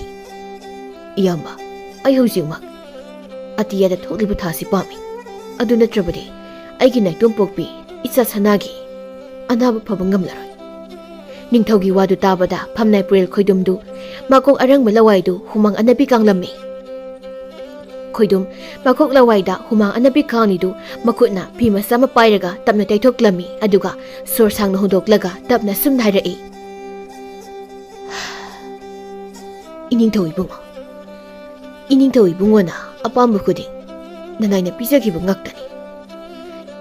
"ꯏꯌꯥꯝꯕ, ꯑꯩ ꯍꯧꯖꯤꯛꯃꯛ ꯑꯇꯤꯌꯥꯗ ꯊꯣꯛꯂꯤꯕ ꯊꯥꯁꯤ ꯄꯥꯝꯃꯤ꯫ ꯑꯗꯨ ꯅꯠꯇ꯭ꯔꯕꯗꯤ ꯑꯩꯒꯤ ꯅꯥꯏꯇꯣꯝ ꯄꯣꯛꯄꯤ ꯏꯆꯥ ꯁꯅꯥꯒꯤ ꯑꯅꯥꯕ ꯐꯕ ꯉꯝꯂꯔꯣꯏ꯫" ꯅꯤꯡꯊꯧꯒꯤ ꯋꯥꯗꯨ ꯇꯥꯕꯗ ꯐꯝꯅꯥꯏ ꯄꯨꯔꯦꯜ ꯈꯣꯏꯗꯨꯝꯗꯨ ꯃꯀꯣꯛ ꯑꯔꯪꯕ ꯂꯋꯥꯏꯗꯨ ꯍꯨꯃꯥꯡ ꯑꯅꯞꯄꯤ ꯀꯥꯡꯂꯝꯃꯤ꯫ ꯈꯣꯏꯗꯨꯝ ꯃꯀꯣꯛ ꯂꯋꯥꯏꯗ ꯍꯨꯃꯥꯡ ꯑꯅꯞꯄꯤ ꯀꯥꯡꯂꯤꯗꯨ ꯃꯈꯨꯠꯅ ꯐꯤ ꯃꯆꯥ ꯑꯃ ꯄꯥꯏꯔꯒ ꯇꯞꯅ ꯇꯩꯊꯣꯛꯂꯝꯃꯤ, ꯑꯗꯨꯒ ꯁꯣꯔ ꯁꯥꯡꯅ ꯍꯣꯟꯗꯣꯛꯂꯒ ꯇꯞꯅ ꯁꯨꯝꯅ ꯍꯥꯏꯔꯛꯏ, "ꯏꯅꯤꯡꯊꯧ ꯏꯕꯨꯡꯉꯣ, ꯏꯅꯤꯡꯊꯧ ꯏꯕꯨꯡꯉꯣꯅ ꯑꯄꯥꯝꯕ ꯈꯨꯗꯤꯡ ꯅꯅꯥꯏꯅ ꯄꯤꯖꯈꯤꯕ ꯉꯥꯛꯇꯅꯤ꯫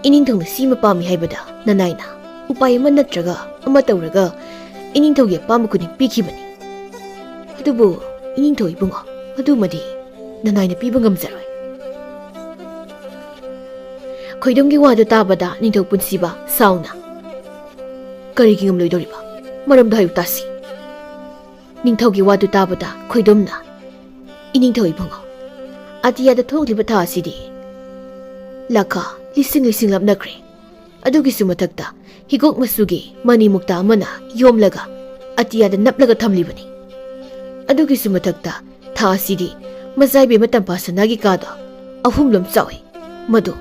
ꯏꯅꯤꯡꯊꯧꯅ ꯁꯤꯃ ꯄꯥꯝꯃꯤ ꯍꯥꯏꯕꯗ ꯅꯅꯥꯏꯅ ꯎꯄꯥꯏ ꯑꯃ ꯅꯠꯇ꯭ꯔꯒ ꯑꯃ ꯇꯧꯔꯒ ꯏꯅꯤꯡꯊꯧꯒꯤ ꯑꯄꯥꯝꯕ ꯈꯨꯗꯤꯡ ꯄꯤꯈꯤꯕꯅꯤ꯫ ꯑꯗꯨꯕꯨ ꯏꯅꯤꯡꯊꯧ ꯏꯕꯨꯡꯉꯣ, ꯑꯗꯨꯃꯗꯤ ꯅꯅꯥꯏꯅ ꯄꯤꯕ ꯉꯝꯖꯔꯣꯏ꯫" ꯈꯣꯏꯗꯨꯝꯒꯤ ꯋꯥꯗꯨ ꯇꯥꯕꯗ ꯅꯤꯡꯊꯧ ꯄꯨꯟꯁꯤꯕ ꯁꯥꯎꯅ, "ꯀꯔꯤꯒꯤ ꯉꯝꯂꯣꯏꯗꯧꯔꯤꯕ? ꯃꯔꯝꯗꯣ ꯍꯥꯏꯌꯨ ꯇꯥꯁꯤ꯫" ꯅꯤꯡꯊꯧꯒꯤ ꯋꯥꯗꯨ ꯇꯥꯕꯗ ꯈꯣꯏꯗꯨꯝꯅ, "ꯏꯅꯤꯡꯊꯧ ꯏꯕꯨꯡꯉꯣ, ꯑꯇꯤꯌꯥꯗ ꯊꯣꯛꯂꯤꯕ ꯊꯥ ꯑꯁꯤꯗꯤ ꯂꯥꯈꯥ ꯂꯤꯁꯤꯡ ꯂꯤꯁꯤꯡ ꯂꯥꯞꯅꯈ꯭ꯔꯦ꯫ ꯑꯗꯨꯒꯤꯁꯨ ꯃꯊꯛꯇ ꯍꯤꯒꯣꯛ ꯃꯆꯨꯒꯤ ꯃꯅꯤ ꯃꯨꯛꯇꯥ ꯑꯃꯅ ꯌꯣꯝꯂꯒ ꯑꯇꯤꯌꯥꯗ ꯅꯞꯂꯒ ꯊꯝꯂꯤꯕꯅꯤ꯫ ꯑꯗꯨꯒꯤꯁꯨ ꯃꯊꯛꯇ ꯊꯥ ꯑꯁꯤꯗꯤ ꯃꯆꯥꯏꯕꯦꯝꯃ ꯇꯝꯐꯥ ꯁꯅꯥꯒꯤ ꯀꯥꯗꯣ ꯑꯍꯨꯝꯂꯣꯝ ꯆꯥꯎꯏ꯫ ꯃꯗꯨ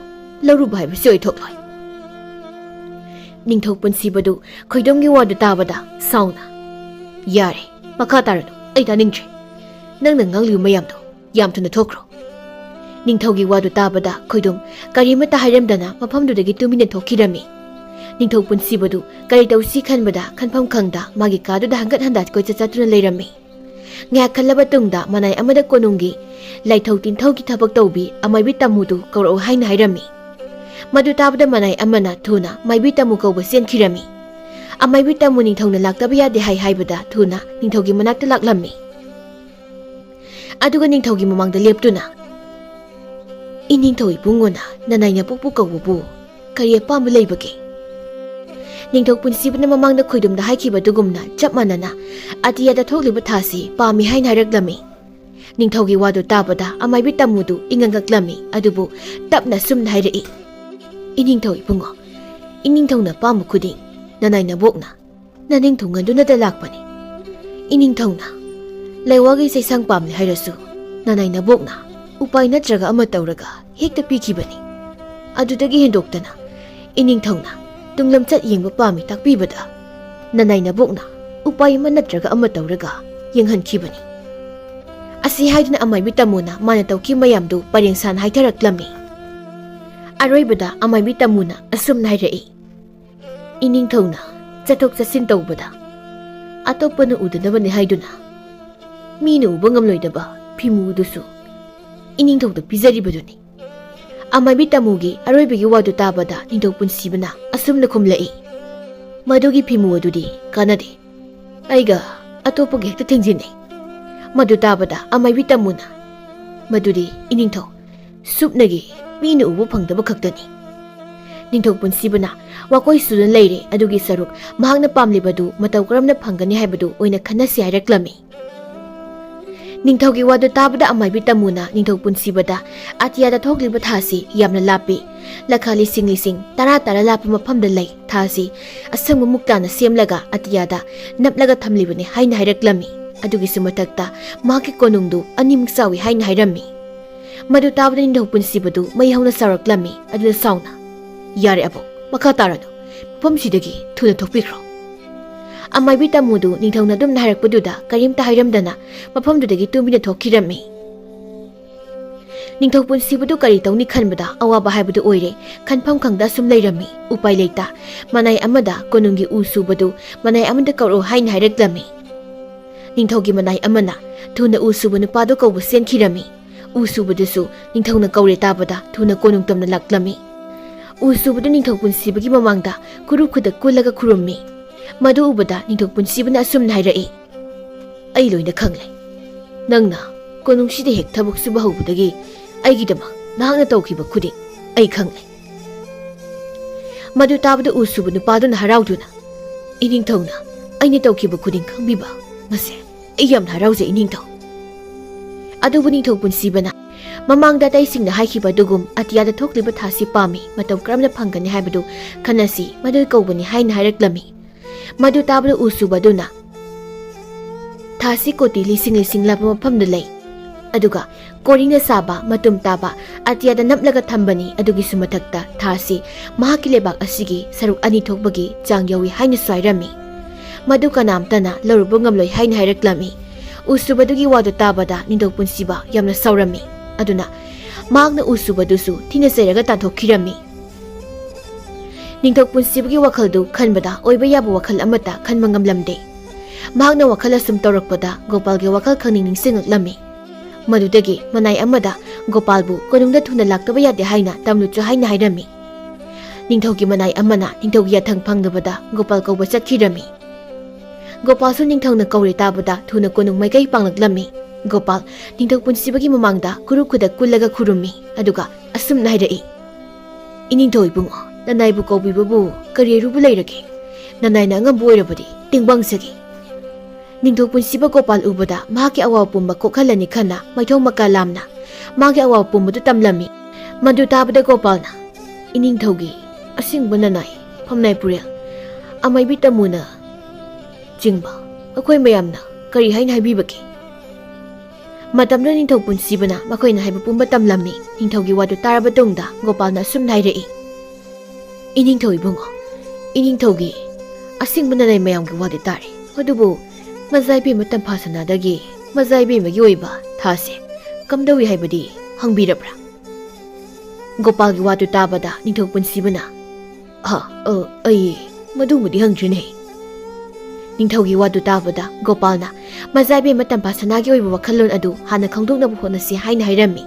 ꯂꯧꯔꯨꯕ ꯍꯥꯏꯕꯁꯤ ꯑꯣꯏꯊꯣꯛꯂꯣꯏ꯫" ꯅꯤꯡꯊꯧ ꯄꯨꯟꯁꯤꯕꯗꯨ ꯈꯣꯏꯗꯨꯝꯒꯤ ꯋꯥꯗꯨ ꯇꯥꯕꯗ ꯁꯥꯎꯅ, "ꯌꯥꯔꯦ, ꯃꯈꯥ ꯇꯥꯔꯅꯨ, ꯑꯩ ꯇꯥꯅꯤꯡꯗ꯭ꯔꯦ꯫ ꯅꯪꯅ ꯉꯥꯡꯂꯤꯕ ꯃꯌꯥꯝꯗꯣ ꯌꯥꯝ ꯊꯨꯅ ꯊꯣꯛꯈ꯭ꯔꯣ꯫" ꯅꯤꯡꯊꯧꯒꯤ ꯋꯥꯗꯨ ꯇꯥꯕꯗ ꯈꯣꯏꯗꯨꯝ ꯀꯔꯤꯃꯠꯇ ꯍꯥꯏꯔꯝꯗꯅ ꯃꯐꯝꯗꯨꯗꯒꯤ ꯇꯨꯃꯤꯟꯅ ꯊꯣꯛꯈꯤꯔꯝꯃꯤ꯫ ꯅꯤꯡꯊꯧ ꯄꯨꯟꯁꯤꯕꯗꯨ ꯀꯔꯤ ꯇꯧꯁꯤ ꯈꯟꯕꯗ ꯈꯟꯐꯝ ꯈꯪꯗ ꯃꯥꯒꯤ ꯀꯥꯗꯨꯗ ꯍꯪꯒꯠ ꯍꯟꯗ ꯀꯣꯏꯆꯠ ꯆꯠꯇꯨꯅ ꯂꯩꯔꯝꯃꯤ꯫ ꯉꯥꯏꯍꯥꯛ ꯈꯜꯂꯕ ꯇꯨꯡꯗ ꯃꯅꯥꯏ ꯑꯃꯗ ꯀꯣꯅꯨꯡꯒꯤ ꯂꯥꯏꯊꯧ ꯇꯤꯟꯊꯧꯒꯤ ꯊꯕꯛ ꯇꯧꯕꯤ ꯑꯃꯥꯏꯕꯤ ꯇꯝꯃꯨꯗꯨ ꯀꯧꯔꯛꯎ ꯍꯥꯏꯅ ꯍꯥꯏꯔꯝꯃꯤ꯫ ꯃꯗꯨ ꯇꯥꯕꯗ ꯃꯅꯥꯏ ꯑꯃꯅ ꯊꯨꯅ ꯃꯥꯏꯕꯤ ꯇꯝꯃꯨ ꯀꯧꯕ ꯆꯦꯟꯈꯤꯔꯝꯃꯤ꯫ ꯑꯃꯥꯏꯕꯤ ꯇꯝꯃꯨ ꯅꯤꯡꯊꯧꯅ ꯂꯥꯛꯇꯕ ꯌꯥꯗꯦ ꯍꯥꯏ ꯍꯥꯏꯕꯗ ꯊꯨꯅ ꯅꯤꯡꯊꯧꯒꯤ ꯃꯅꯥꯛꯇ ꯂꯥꯛꯂꯝꯃꯤ꯫ ꯑꯗꯨꯒ ꯅꯤꯡꯊꯧꯒꯤ ꯃꯃꯥꯡꯗ ꯂꯦꯞꯇꯨꯅ, "ꯏꯅꯤꯡꯊꯧ ꯏꯕꯨꯡꯉꯣꯅ ꯅꯅꯥꯏ ꯅꯄꯣꯛꯄꯨ ꯀꯧꯕꯕꯨ ꯀꯔꯤ ꯑꯄꯥꯝꯕ ꯂꯩꯕꯒꯦ?" ꯅꯤꯡꯊꯧ ꯄꯨꯟꯁꯤꯕꯅ ꯃꯃꯥꯡꯗ ꯈꯣꯏꯗꯨꯝꯗ ꯍꯥꯏꯈꯤꯕ ꯑꯗꯨꯒꯨꯝꯅ ꯆꯞ ꯃꯥꯟꯅꯅ ꯑꯇꯤꯌꯥꯗ ꯊꯣꯛꯂꯤꯕ ꯊꯥꯁꯤ ꯄꯥꯝꯃꯤ ꯍꯥꯏꯅ ꯍꯥꯏꯔꯛꯂꯝꯃꯤ꯫ ꯅꯤꯡꯊꯧꯒꯤ ꯋꯥꯗꯨ ꯇꯥꯕꯗ ꯑꯃꯥꯏꯕꯤ ꯇꯥꯃꯨꯗꯨ ꯏꯉꯛ ꯉꯛꯂꯝꯃꯤ꯫ ꯑꯗꯨꯕꯨ ꯇꯞꯅ ꯑꯁꯨꯝꯅ ꯍꯥꯏꯔꯛꯏ, "ꯏꯅꯤꯡꯊꯧ ꯏꯕꯨꯡꯉꯣ, ꯏꯅꯤꯡꯊꯧꯅ ꯑꯄꯥꯝꯕ ꯈꯨꯗꯤꯡ ꯅꯅꯥꯏ ꯅꯕꯣꯛꯅ ꯅꯅꯤꯡ ꯊꯨꯡꯍꯟꯗꯨꯅꯇ ꯂꯥꯛꯄꯅꯤ꯫ ꯏꯅꯤꯡꯊꯧꯅ ꯂꯩꯋꯥꯒꯤ ꯆꯩꯁꯥꯡ ꯄꯥꯝꯂꯦ ꯍꯥꯏꯔꯁꯨ ꯅꯅꯥꯏ ꯅꯕꯣꯛꯅ ꯎꯄꯥꯏ ꯅꯠꯇ꯭ꯔꯒ ꯑꯃ ꯇꯧꯔꯒ ꯍꯦꯛꯇ ꯄꯤꯈꯤꯕꯅꯤ꯫ ꯑꯗꯨꯗꯒꯤ ꯍꯦꯟꯗꯣꯛꯇꯅ ꯏꯅꯤꯡꯊꯧꯅ ꯇꯨꯡꯂꯝꯆꯠ ꯌꯦꯡꯕ ꯄꯥꯝꯃꯤ ꯇꯥꯛꯄꯤꯕꯗ ꯅꯅꯥꯏ ꯅꯕꯣꯛꯅ ꯎꯄꯥꯏ ꯑꯃ ꯅꯠꯇ꯭ꯔꯒ ꯑꯃ ꯇꯧꯔꯒ ꯌꯦꯡꯍꯟꯈꯤꯕꯅꯤ꯫" ꯑꯁꯤ ꯍꯥꯏꯗꯨꯅ ꯑꯃꯥꯏꯕꯤ ꯇꯥꯃꯨꯅ ꯃꯥꯅ ꯇꯧꯈꯤꯕ ꯃꯌꯥꯝꯗꯨ ꯄꯔꯦꯡ ꯁꯥꯟ ꯍꯥꯏꯊꯔꯛꯂꯝꯃꯤ꯫ ꯑꯔꯣꯏꯕꯗ ꯑꯃꯥꯏꯕꯤ ꯇꯥꯃꯨꯅ ꯑꯁꯨꯝꯅ ꯍꯥꯏꯔꯛꯏ, "ꯏꯅꯤꯡꯊꯧꯅ ꯆꯠꯊꯣꯛ ꯆꯠꯁꯤꯟ ꯇꯧꯕꯗ ꯑꯇꯣꯞꯄꯅ ꯎꯗꯅꯕꯅꯤ ꯍꯥꯏꯗꯨꯅ ꯃꯤꯅ ꯎꯕ ꯉꯝꯂꯣꯏꯗꯕ ꯐꯤꯃꯨꯗꯨꯁꯨ ꯏꯅꯤꯡꯊꯧꯗ ꯄꯤꯖꯔꯤꯕꯗꯨꯅꯤ꯫" ꯑꯃꯥꯏꯕꯤ ꯇꯥꯃꯨꯒꯤ ꯑꯔꯣꯏꯕꯒꯤ ꯋꯥꯗꯨ ꯇꯥꯕꯗ ꯅꯤꯡꯊꯧ ꯄꯨꯟꯁꯤꯕꯅ ꯑꯁꯨꯝꯅ ꯈꯨꯝꯂꯛꯏ, "ꯃꯗꯨꯒꯤ ꯐꯤꯃꯨ ꯑꯗꯨꯗꯤ ꯀꯥꯟꯅꯗꯦ꯫ ꯑꯩꯒ ꯑꯇꯣꯞꯄꯒ ꯍꯦꯛꯇ ꯊꯦꯡꯖꯤꯟꯅꯩ꯫" ꯃꯗꯨ ꯇꯥꯕꯗ ꯑꯃꯥꯏꯕꯤ ꯇꯥꯃꯨꯅ, "ꯃꯗꯨꯗꯤ ꯏꯅꯤꯡꯊꯧ ꯁꯨꯞꯅꯒꯤ ꯃꯤꯅ ꯎꯕ ꯐꯪꯗꯕ ꯈꯛꯇꯅꯤ꯫" ꯅꯤꯡꯊꯧ ꯄꯨꯟꯁꯤꯕꯅ ꯋꯥꯀꯣꯏ ꯁꯨꯗꯨꯅ ꯂꯩꯔꯦ꯫ ꯑꯗꯨꯒꯤ ꯁꯔꯨꯛ ꯃꯍꯥꯛꯅ ꯄꯥꯝꯂꯤꯕꯗꯨ ꯃꯇꯧ ꯀꯔꯝꯅ ꯐꯪꯒꯅꯤ ꯍꯥꯏꯕꯗꯨ ꯑꯣꯏꯅ ꯈꯟꯅꯁꯤ ꯍꯥꯏꯔꯛꯂꯝꯃꯤ꯫ ꯅꯤꯡꯊꯧꯒꯤ ꯋꯥꯗꯨ ꯇꯥꯕꯗ ꯑꯃꯥꯏꯕꯤ ꯇꯥꯃꯨꯅ ꯅꯤꯡꯊꯧ ꯄꯨꯟꯁꯤꯕꯗ, "ꯑꯇꯤꯌꯥꯗ ꯊꯣꯛꯂꯤꯕ ꯊꯥꯁꯤ ꯌꯥꯝꯅ ꯂꯥꯞꯄꯤ꯫ ꯂꯈꯥ ꯂꯤꯁꯤꯡ ꯂꯤꯁꯤꯡ ꯇꯔꯥ ꯇꯔꯥ ꯂꯥꯞꯄ ꯃꯐꯝꯗ ꯂꯩ꯫ ꯊꯥꯁꯤ ꯑꯁꯪꯕ ꯃꯨꯛꯇꯥꯅ ꯁꯦꯝꯂꯒ ꯑꯇꯤꯌꯥꯗ ꯅꯞꯂꯒ ꯊꯝꯂꯤꯕꯅꯤ" ꯍꯥꯏꯅ ꯍꯥꯏꯔꯛꯂꯝꯃꯤ꯫ ꯑꯗꯨꯒꯤꯁꯨ ꯃꯊꯛꯇ ꯃꯍꯥꯛꯀꯤ ꯀꯣꯅꯨꯡꯗꯨ ꯑꯅꯤꯃꯨꯛ ꯆꯥꯎꯏ ꯍꯥꯏꯅ ꯍꯥꯏꯔꯝꯃꯤ꯫ ꯃꯗꯨ ꯇꯥꯕꯗ ꯅꯤꯡꯊꯧ ꯄꯨꯟꯁꯤꯕꯗꯨ ꯃꯩ ꯍꯧꯅ ꯁꯥꯎꯔꯛꯂꯝꯃꯤ꯫ ꯑꯗꯨꯗ ꯁꯥꯎꯅ, "ꯌꯥꯔꯦ ꯑꯕꯣꯛ, ꯃꯈꯥ ꯇꯥꯔꯅꯨ꯫ ꯃꯐꯝꯁꯤꯗꯒꯤ ꯊꯨꯅ ꯊꯣꯛꯄꯤꯈ꯭ꯔꯣ꯫" ꯑꯃꯥꯏꯕꯤ ꯇꯥꯃꯨꯗꯨ ꯅꯤꯡꯊꯧꯅ ꯑꯗꯨꯝꯅ ꯍꯥꯏꯔꯛꯄꯗꯨꯗ ꯀꯔꯤꯝꯇ ꯍꯥꯏꯔꯝꯗꯅ ꯃꯐꯝꯗꯨꯗꯒꯤ ꯇꯨꯃꯤꯟꯅ ꯊꯣꯛꯈꯤꯔꯝꯃꯤ꯫ ꯅꯤꯡꯊꯧ ꯄꯨꯟꯁꯤꯕꯗꯨ ꯀꯔꯤ ꯇꯧꯅꯤ ꯈꯟꯕꯗ ꯑꯋꯥꯕ ꯍꯥꯏꯕꯗꯨ ꯑꯣꯏꯔꯦ꯫ ꯈꯟꯐꯝ ꯈꯪꯗ ꯑꯁꯨꯝ ꯂꯩꯔꯝꯃꯤ꯫ ꯎꯄꯥꯏ ꯂꯩꯇ ꯃꯅꯥꯏ ꯑꯃꯗ ꯀꯣꯅꯨꯡꯒꯤ ꯎ ꯁꯨꯕꯗꯨ ꯃꯅꯥꯏ ꯑꯃꯗ ꯀꯧꯔꯛꯎ ꯍꯥꯏꯅ ꯍꯥꯏꯔꯛꯂꯝꯃꯤ꯫ ꯅꯤꯡꯊꯧꯒꯤ ꯃꯅꯥꯏ ꯑꯃꯅ ꯊꯨꯅ ꯎ ꯁꯨꯕ ꯅꯨꯄꯥꯗꯨ ꯀꯧꯕ ꯆꯦꯟꯈꯤꯔꯝꯃꯤ꯫ ꯎ ꯁꯨꯕꯗꯨꯁꯨ ꯅꯤꯡꯊꯧꯅ ꯀꯧꯔꯦ ꯇꯥꯕꯗ ꯊꯨꯅ ꯀꯣꯅꯨꯡ ꯇꯝꯅ ꯂꯥꯛꯂꯝꯃꯤ꯫ ꯎ ꯁꯨꯕꯗꯨ ꯅꯤꯡꯊꯧ ꯄꯨꯟꯁꯤꯕꯒꯤ ꯃꯃꯥꯡꯗ ꯈꯨꯔꯨ ꯈꯨꯗꯛ ꯀꯨꯜꯂꯒ ꯈꯨꯔꯨꯝꯃꯤ꯫ ꯃꯗꯨ ꯎꯕꯗ ꯅꯤꯡꯊꯧ ꯄꯨꯟꯁꯤꯕꯅ ꯑꯁꯨꯝꯅ ꯍꯥꯏꯔꯛꯏ, "ꯑꯩ ꯂꯣꯏꯅ ꯈꯪꯂꯦ꯫ ꯅꯪꯅ ꯀꯣꯅꯨꯡꯁꯤꯗ ꯍꯦꯛ ꯊꯕꯛ ꯁꯨꯕ ꯍꯧꯕꯗꯒꯤ ꯑꯩꯒꯤꯗꯃꯛ ꯅꯍꯥꯛꯅ ꯇꯧꯈꯤꯕ ꯈꯨꯗꯤꯡ ꯑꯩ ꯈꯪꯂꯦ꯫" ꯃꯗꯨ ꯇꯥꯕꯗ ꯎ ꯁꯨꯕ ꯅꯨꯄꯥꯗꯨꯅ ꯍꯔꯥꯎꯗꯨꯅ, "ꯏꯅꯤꯡꯊꯧꯅ ꯑꯩꯅ ꯇꯧꯈꯤꯕ ꯈꯨꯗꯤꯡ ꯈꯪꯕꯤꯕ, ꯃꯁꯦ ꯑꯩ ꯌꯥꯝꯅ ꯍꯔꯥꯎꯖꯩ, ꯏꯅꯤꯡꯊꯧ꯫ ꯑꯗꯨꯕꯨ ꯅꯤꯡꯊꯧ ꯄꯨꯟꯁꯤꯕꯅ ꯃꯃꯥꯡꯗ ꯑꯇꯩꯁꯤꯡꯅ ꯍꯥꯏꯈꯤꯕ ꯑꯗꯨꯒꯨꯝ ꯑꯇꯤꯌꯥꯗ ꯊꯣꯛꯂꯤꯕ ꯊꯥꯁꯤ ꯄꯥꯝꯃꯤ, ꯃꯇꯧ ꯀꯔꯝꯅ ꯐꯪꯒꯅꯤ ꯍꯥꯏꯕꯗꯨ ꯈꯟꯅꯁꯤ, ꯃꯗꯨ ꯀꯧꯕꯅꯤ ꯍꯥꯏꯅ ꯍꯥꯏꯔꯛꯂꯝꯃꯤ꯫ ꯃꯗꯨ ꯇꯥꯕꯗ ꯎ ꯁꯨꯕ ꯑꯗꯨꯅ, "ꯊꯥꯁꯤ ꯀꯣꯇꯤ ꯂꯤꯁꯤꯡ ꯂꯤꯁꯤꯡ ꯂꯥꯞꯄ ꯃꯐꯝꯗ ꯂꯩ, ꯑꯗꯨꯒ ꯀꯣꯔꯤꯅ ꯁꯥꯕ ꯃꯇꯨꯝ ꯇꯥꯕ ꯑꯇꯤꯌꯥꯗ ꯅꯞꯂꯒ ꯊꯝꯕꯅꯤ, ꯑꯗꯨꯒꯤꯁꯨ ꯃꯊꯛꯇ ꯊꯥꯁꯤ ꯃꯍꯥꯛꯀꯤ ꯂꯩꯕꯥꯛ ꯑꯁꯤꯒꯤ ꯁꯔꯨꯛ ꯑꯅꯤ ꯊꯣꯛꯄꯒꯤ ꯆꯥꯡ ꯌꯧꯏ" ꯍꯥꯏꯅꯁꯨ ꯍꯥꯏꯔꯝꯃꯤ꯫ ꯃꯗꯨ ꯀꯅꯥꯝꯇꯅ ꯂꯧꯔꯨꯕ ꯉꯝꯂꯣꯏ ꯍꯥꯏꯅ ꯍꯥꯏꯔꯛꯂꯝꯃꯤ꯫ ꯎ ꯁꯨꯕꯗꯨꯒꯤ ꯋꯥꯗꯨ ꯇꯥꯕꯗ ꯅꯤꯡꯊꯧ ꯄꯨꯟꯁꯤꯕ ꯌꯥꯝꯅ ꯁꯥꯎꯔꯝꯃꯤ꯫ ꯑꯗꯨꯅ ꯃꯍꯥꯛꯅ ꯎ ꯁꯨꯕꯗꯨꯁꯨ ꯊꯤꯅ ꯆꯩꯔꯒ ꯇꯥꯟꯊꯣꯛꯈꯤꯔꯝꯃꯤ꯫ ꯅꯤꯡꯊꯧ ꯄꯨꯟꯁꯤꯕꯒꯤ ꯋꯥꯈꯜꯗꯨ ꯈꯟꯕꯗ ꯑꯣꯏꯕ ꯌꯥꯕ ꯋꯥꯈꯜ ꯑꯃꯠꯇ ꯈꯟꯕ ꯉꯝꯂꯝꯗꯦ꯫ ꯃꯍꯥꯛꯅ ꯋꯥꯈꯜ ꯑꯁꯨꯝ ꯇꯧꯔꯛꯄꯗ ꯒꯣꯄꯥꯜꯒꯤ ꯋꯥꯈꯜ ꯈꯪꯅꯤꯡ ꯅꯤꯡꯁꯤꯡꯂꯛꯂꯝꯃꯤ꯫ ꯃꯗꯨꯗꯒꯤ ꯃꯅꯥꯏ ꯑꯃꯗ ꯒꯣꯄꯥꯜꯕꯨ ꯀꯣꯅꯨꯡꯗ ꯊꯨꯅ ꯂꯥꯛꯇꯕ ꯌꯥꯗꯦ ꯍꯥꯏꯅ ꯇꯝꯂꯨꯆꯣ ꯍꯥꯏꯅ ꯍꯥꯏꯔꯝꯃꯤ꯫ ꯅꯤꯡꯊꯧꯒꯤ ꯃꯅꯥꯏ ꯑꯃꯅ ꯅꯤꯡꯊꯧꯒꯤ ꯌꯥꯊꯪ ꯐꯪꯗꯕꯗ ꯒꯣꯄꯥꯜ ꯀꯧꯕ ꯆꯠꯈꯤꯔꯝꯃꯤ꯫ ꯒꯣꯄꯥꯜꯁꯨ ꯅꯤꯡꯊꯧꯅ ꯀꯧꯔꯦ ꯇꯥꯕꯗ ꯊꯨꯅ ꯀꯣꯅꯨꯡ ꯃꯥꯏꯀꯩ ꯄꯥꯡꯂꯛꯂꯝꯃꯤ꯫ ꯒꯣꯄꯥꯜ ꯅꯤꯡꯊꯧ ꯄꯨꯟꯁꯤꯕꯒꯤ ꯃꯃꯥꯡꯗ ꯈꯨꯔꯨ ꯈꯨꯗꯛ ꯀꯨꯜꯂꯒ ꯈꯨꯔꯨꯝꯃꯤ, ꯑꯗꯨꯒ ꯑꯁꯨꯝꯅ ꯍꯥꯏꯔꯛꯏ, "ꯏꯅꯤꯡꯊꯧ ꯏꯕꯨꯡꯉꯣ, ꯅꯅꯥꯏꯕꯨ ꯀꯧꯕꯤꯕꯕꯨ ꯀꯔꯤ ꯑꯔꯨꯕ ꯂꯩꯔꯒꯦ? ꯅꯅꯥꯏꯅ ꯑꯉꯝꯕ ꯑꯣꯏꯔꯕꯗꯤ ꯇꯦꯡꯕꯥꯡꯖꯒꯦ"꯫ ꯅꯤꯡꯊꯧ ꯄꯨꯟꯁꯤꯕ ꯒꯣꯄꯥꯜ ꯎꯕꯗ ꯃꯍꯥꯛꯀꯤ ꯑꯋꯥꯕ ꯄꯨꯝꯕ ꯀꯣꯛꯍꯜꯂꯅꯤ ꯈꯟꯅ ꯃꯥꯏꯊꯣꯡ ꯃꯀꯥ ꯂꯥꯝꯅ ꯃꯥꯒꯤ ꯑꯋꯥꯕ ꯄꯨꯝꯕꯗꯨ ꯇꯝꯂꯝꯃꯤ꯫ ꯃꯗꯨ ꯇꯥꯕꯗ ꯒꯣꯄꯥꯜꯅ, "ꯏꯅꯤꯡꯊꯧꯒꯤ ꯑꯁꯦꯡꯕ ꯅꯅꯥꯏ ꯐꯝꯅꯥꯏ ꯄꯨꯔꯦꯜ ꯑꯃꯥꯏꯕꯤ ꯇꯃꯨꯅ ꯆꯤꯡꯕ ꯑꯩꯈꯣꯏ ꯃꯌꯥꯝꯅ ꯀꯔꯤ ꯍꯥꯏꯅ ꯍꯥꯏꯕꯤꯕꯒꯦ?" ꯃꯇꯝꯗꯨꯗ ꯅꯤꯡꯊꯧ ꯄꯨꯟꯁꯤꯕꯅ ꯃꯈꯣꯏꯅ ꯍꯥꯏꯕ ꯄꯨꯝꯕ ꯇꯝꯂꯝꯃꯤ꯫ ꯅꯤꯡꯊꯧꯒꯤ ꯋꯥꯗꯨ ꯇꯥꯔꯕ ꯇꯨꯡꯗ ꯒꯣꯄꯥꯜꯅ ꯑꯁꯨꯝꯅ ꯍꯥꯏꯔꯛꯏ, "ꯏꯅꯤꯡꯊꯧ ꯏꯕꯨꯡꯉꯣ, ꯏꯅꯤꯡꯊꯧꯒꯤ ꯑꯁꯦꯡꯕ ꯅꯅꯥꯏ ꯃꯌꯥꯝꯒꯤ ꯋꯥꯗꯨ ꯇꯥꯔꯦ, ꯑꯗꯨꯕꯨ ꯃꯖꯥ ꯏꯕꯦꯝꯃ ꯇꯝꯐꯥ ꯁꯅꯥꯗꯒꯤ ꯃꯖꯥ ꯏꯕꯦꯝꯃꯒꯤ ꯑꯣꯏꯕ ꯊꯥꯁꯦ ꯀꯝꯗꯧꯏ ꯍꯥꯏꯕꯗꯤ ꯍꯪꯕꯤꯔꯕ꯭ꯔꯥ?" ꯒꯣꯄꯥꯜꯒꯤ ꯋꯥꯗꯨ ꯇꯥꯕꯗ ꯅꯤꯡꯊꯧ ꯄꯨꯟꯁꯤꯕꯅ, "ꯑ, ꯑ, ꯑꯩ ꯃꯗꯨꯃꯗꯤ ꯍꯪꯗ꯭ꯔꯤꯅꯦ"꯫ ꯅꯤꯡꯊꯧꯒꯤ ꯋꯥꯗꯨ ꯇꯥꯕꯗ ꯒꯣꯄꯥꯜꯅ ꯃꯖꯥ ꯏꯕꯦꯝꯃ ꯇꯝꯐꯥ ꯁꯅꯥꯒꯤ ꯑꯣꯏꯕ ꯋꯥꯈꯜꯂꯣꯟ ꯑꯗꯨ ꯍꯥꯟꯅ ꯈꯪꯗꯣꯛꯅꯕ ꯍꯣꯠꯅꯁꯤ ꯍꯥꯏꯅ ꯍꯥꯏꯔꯝꯃꯤ꯫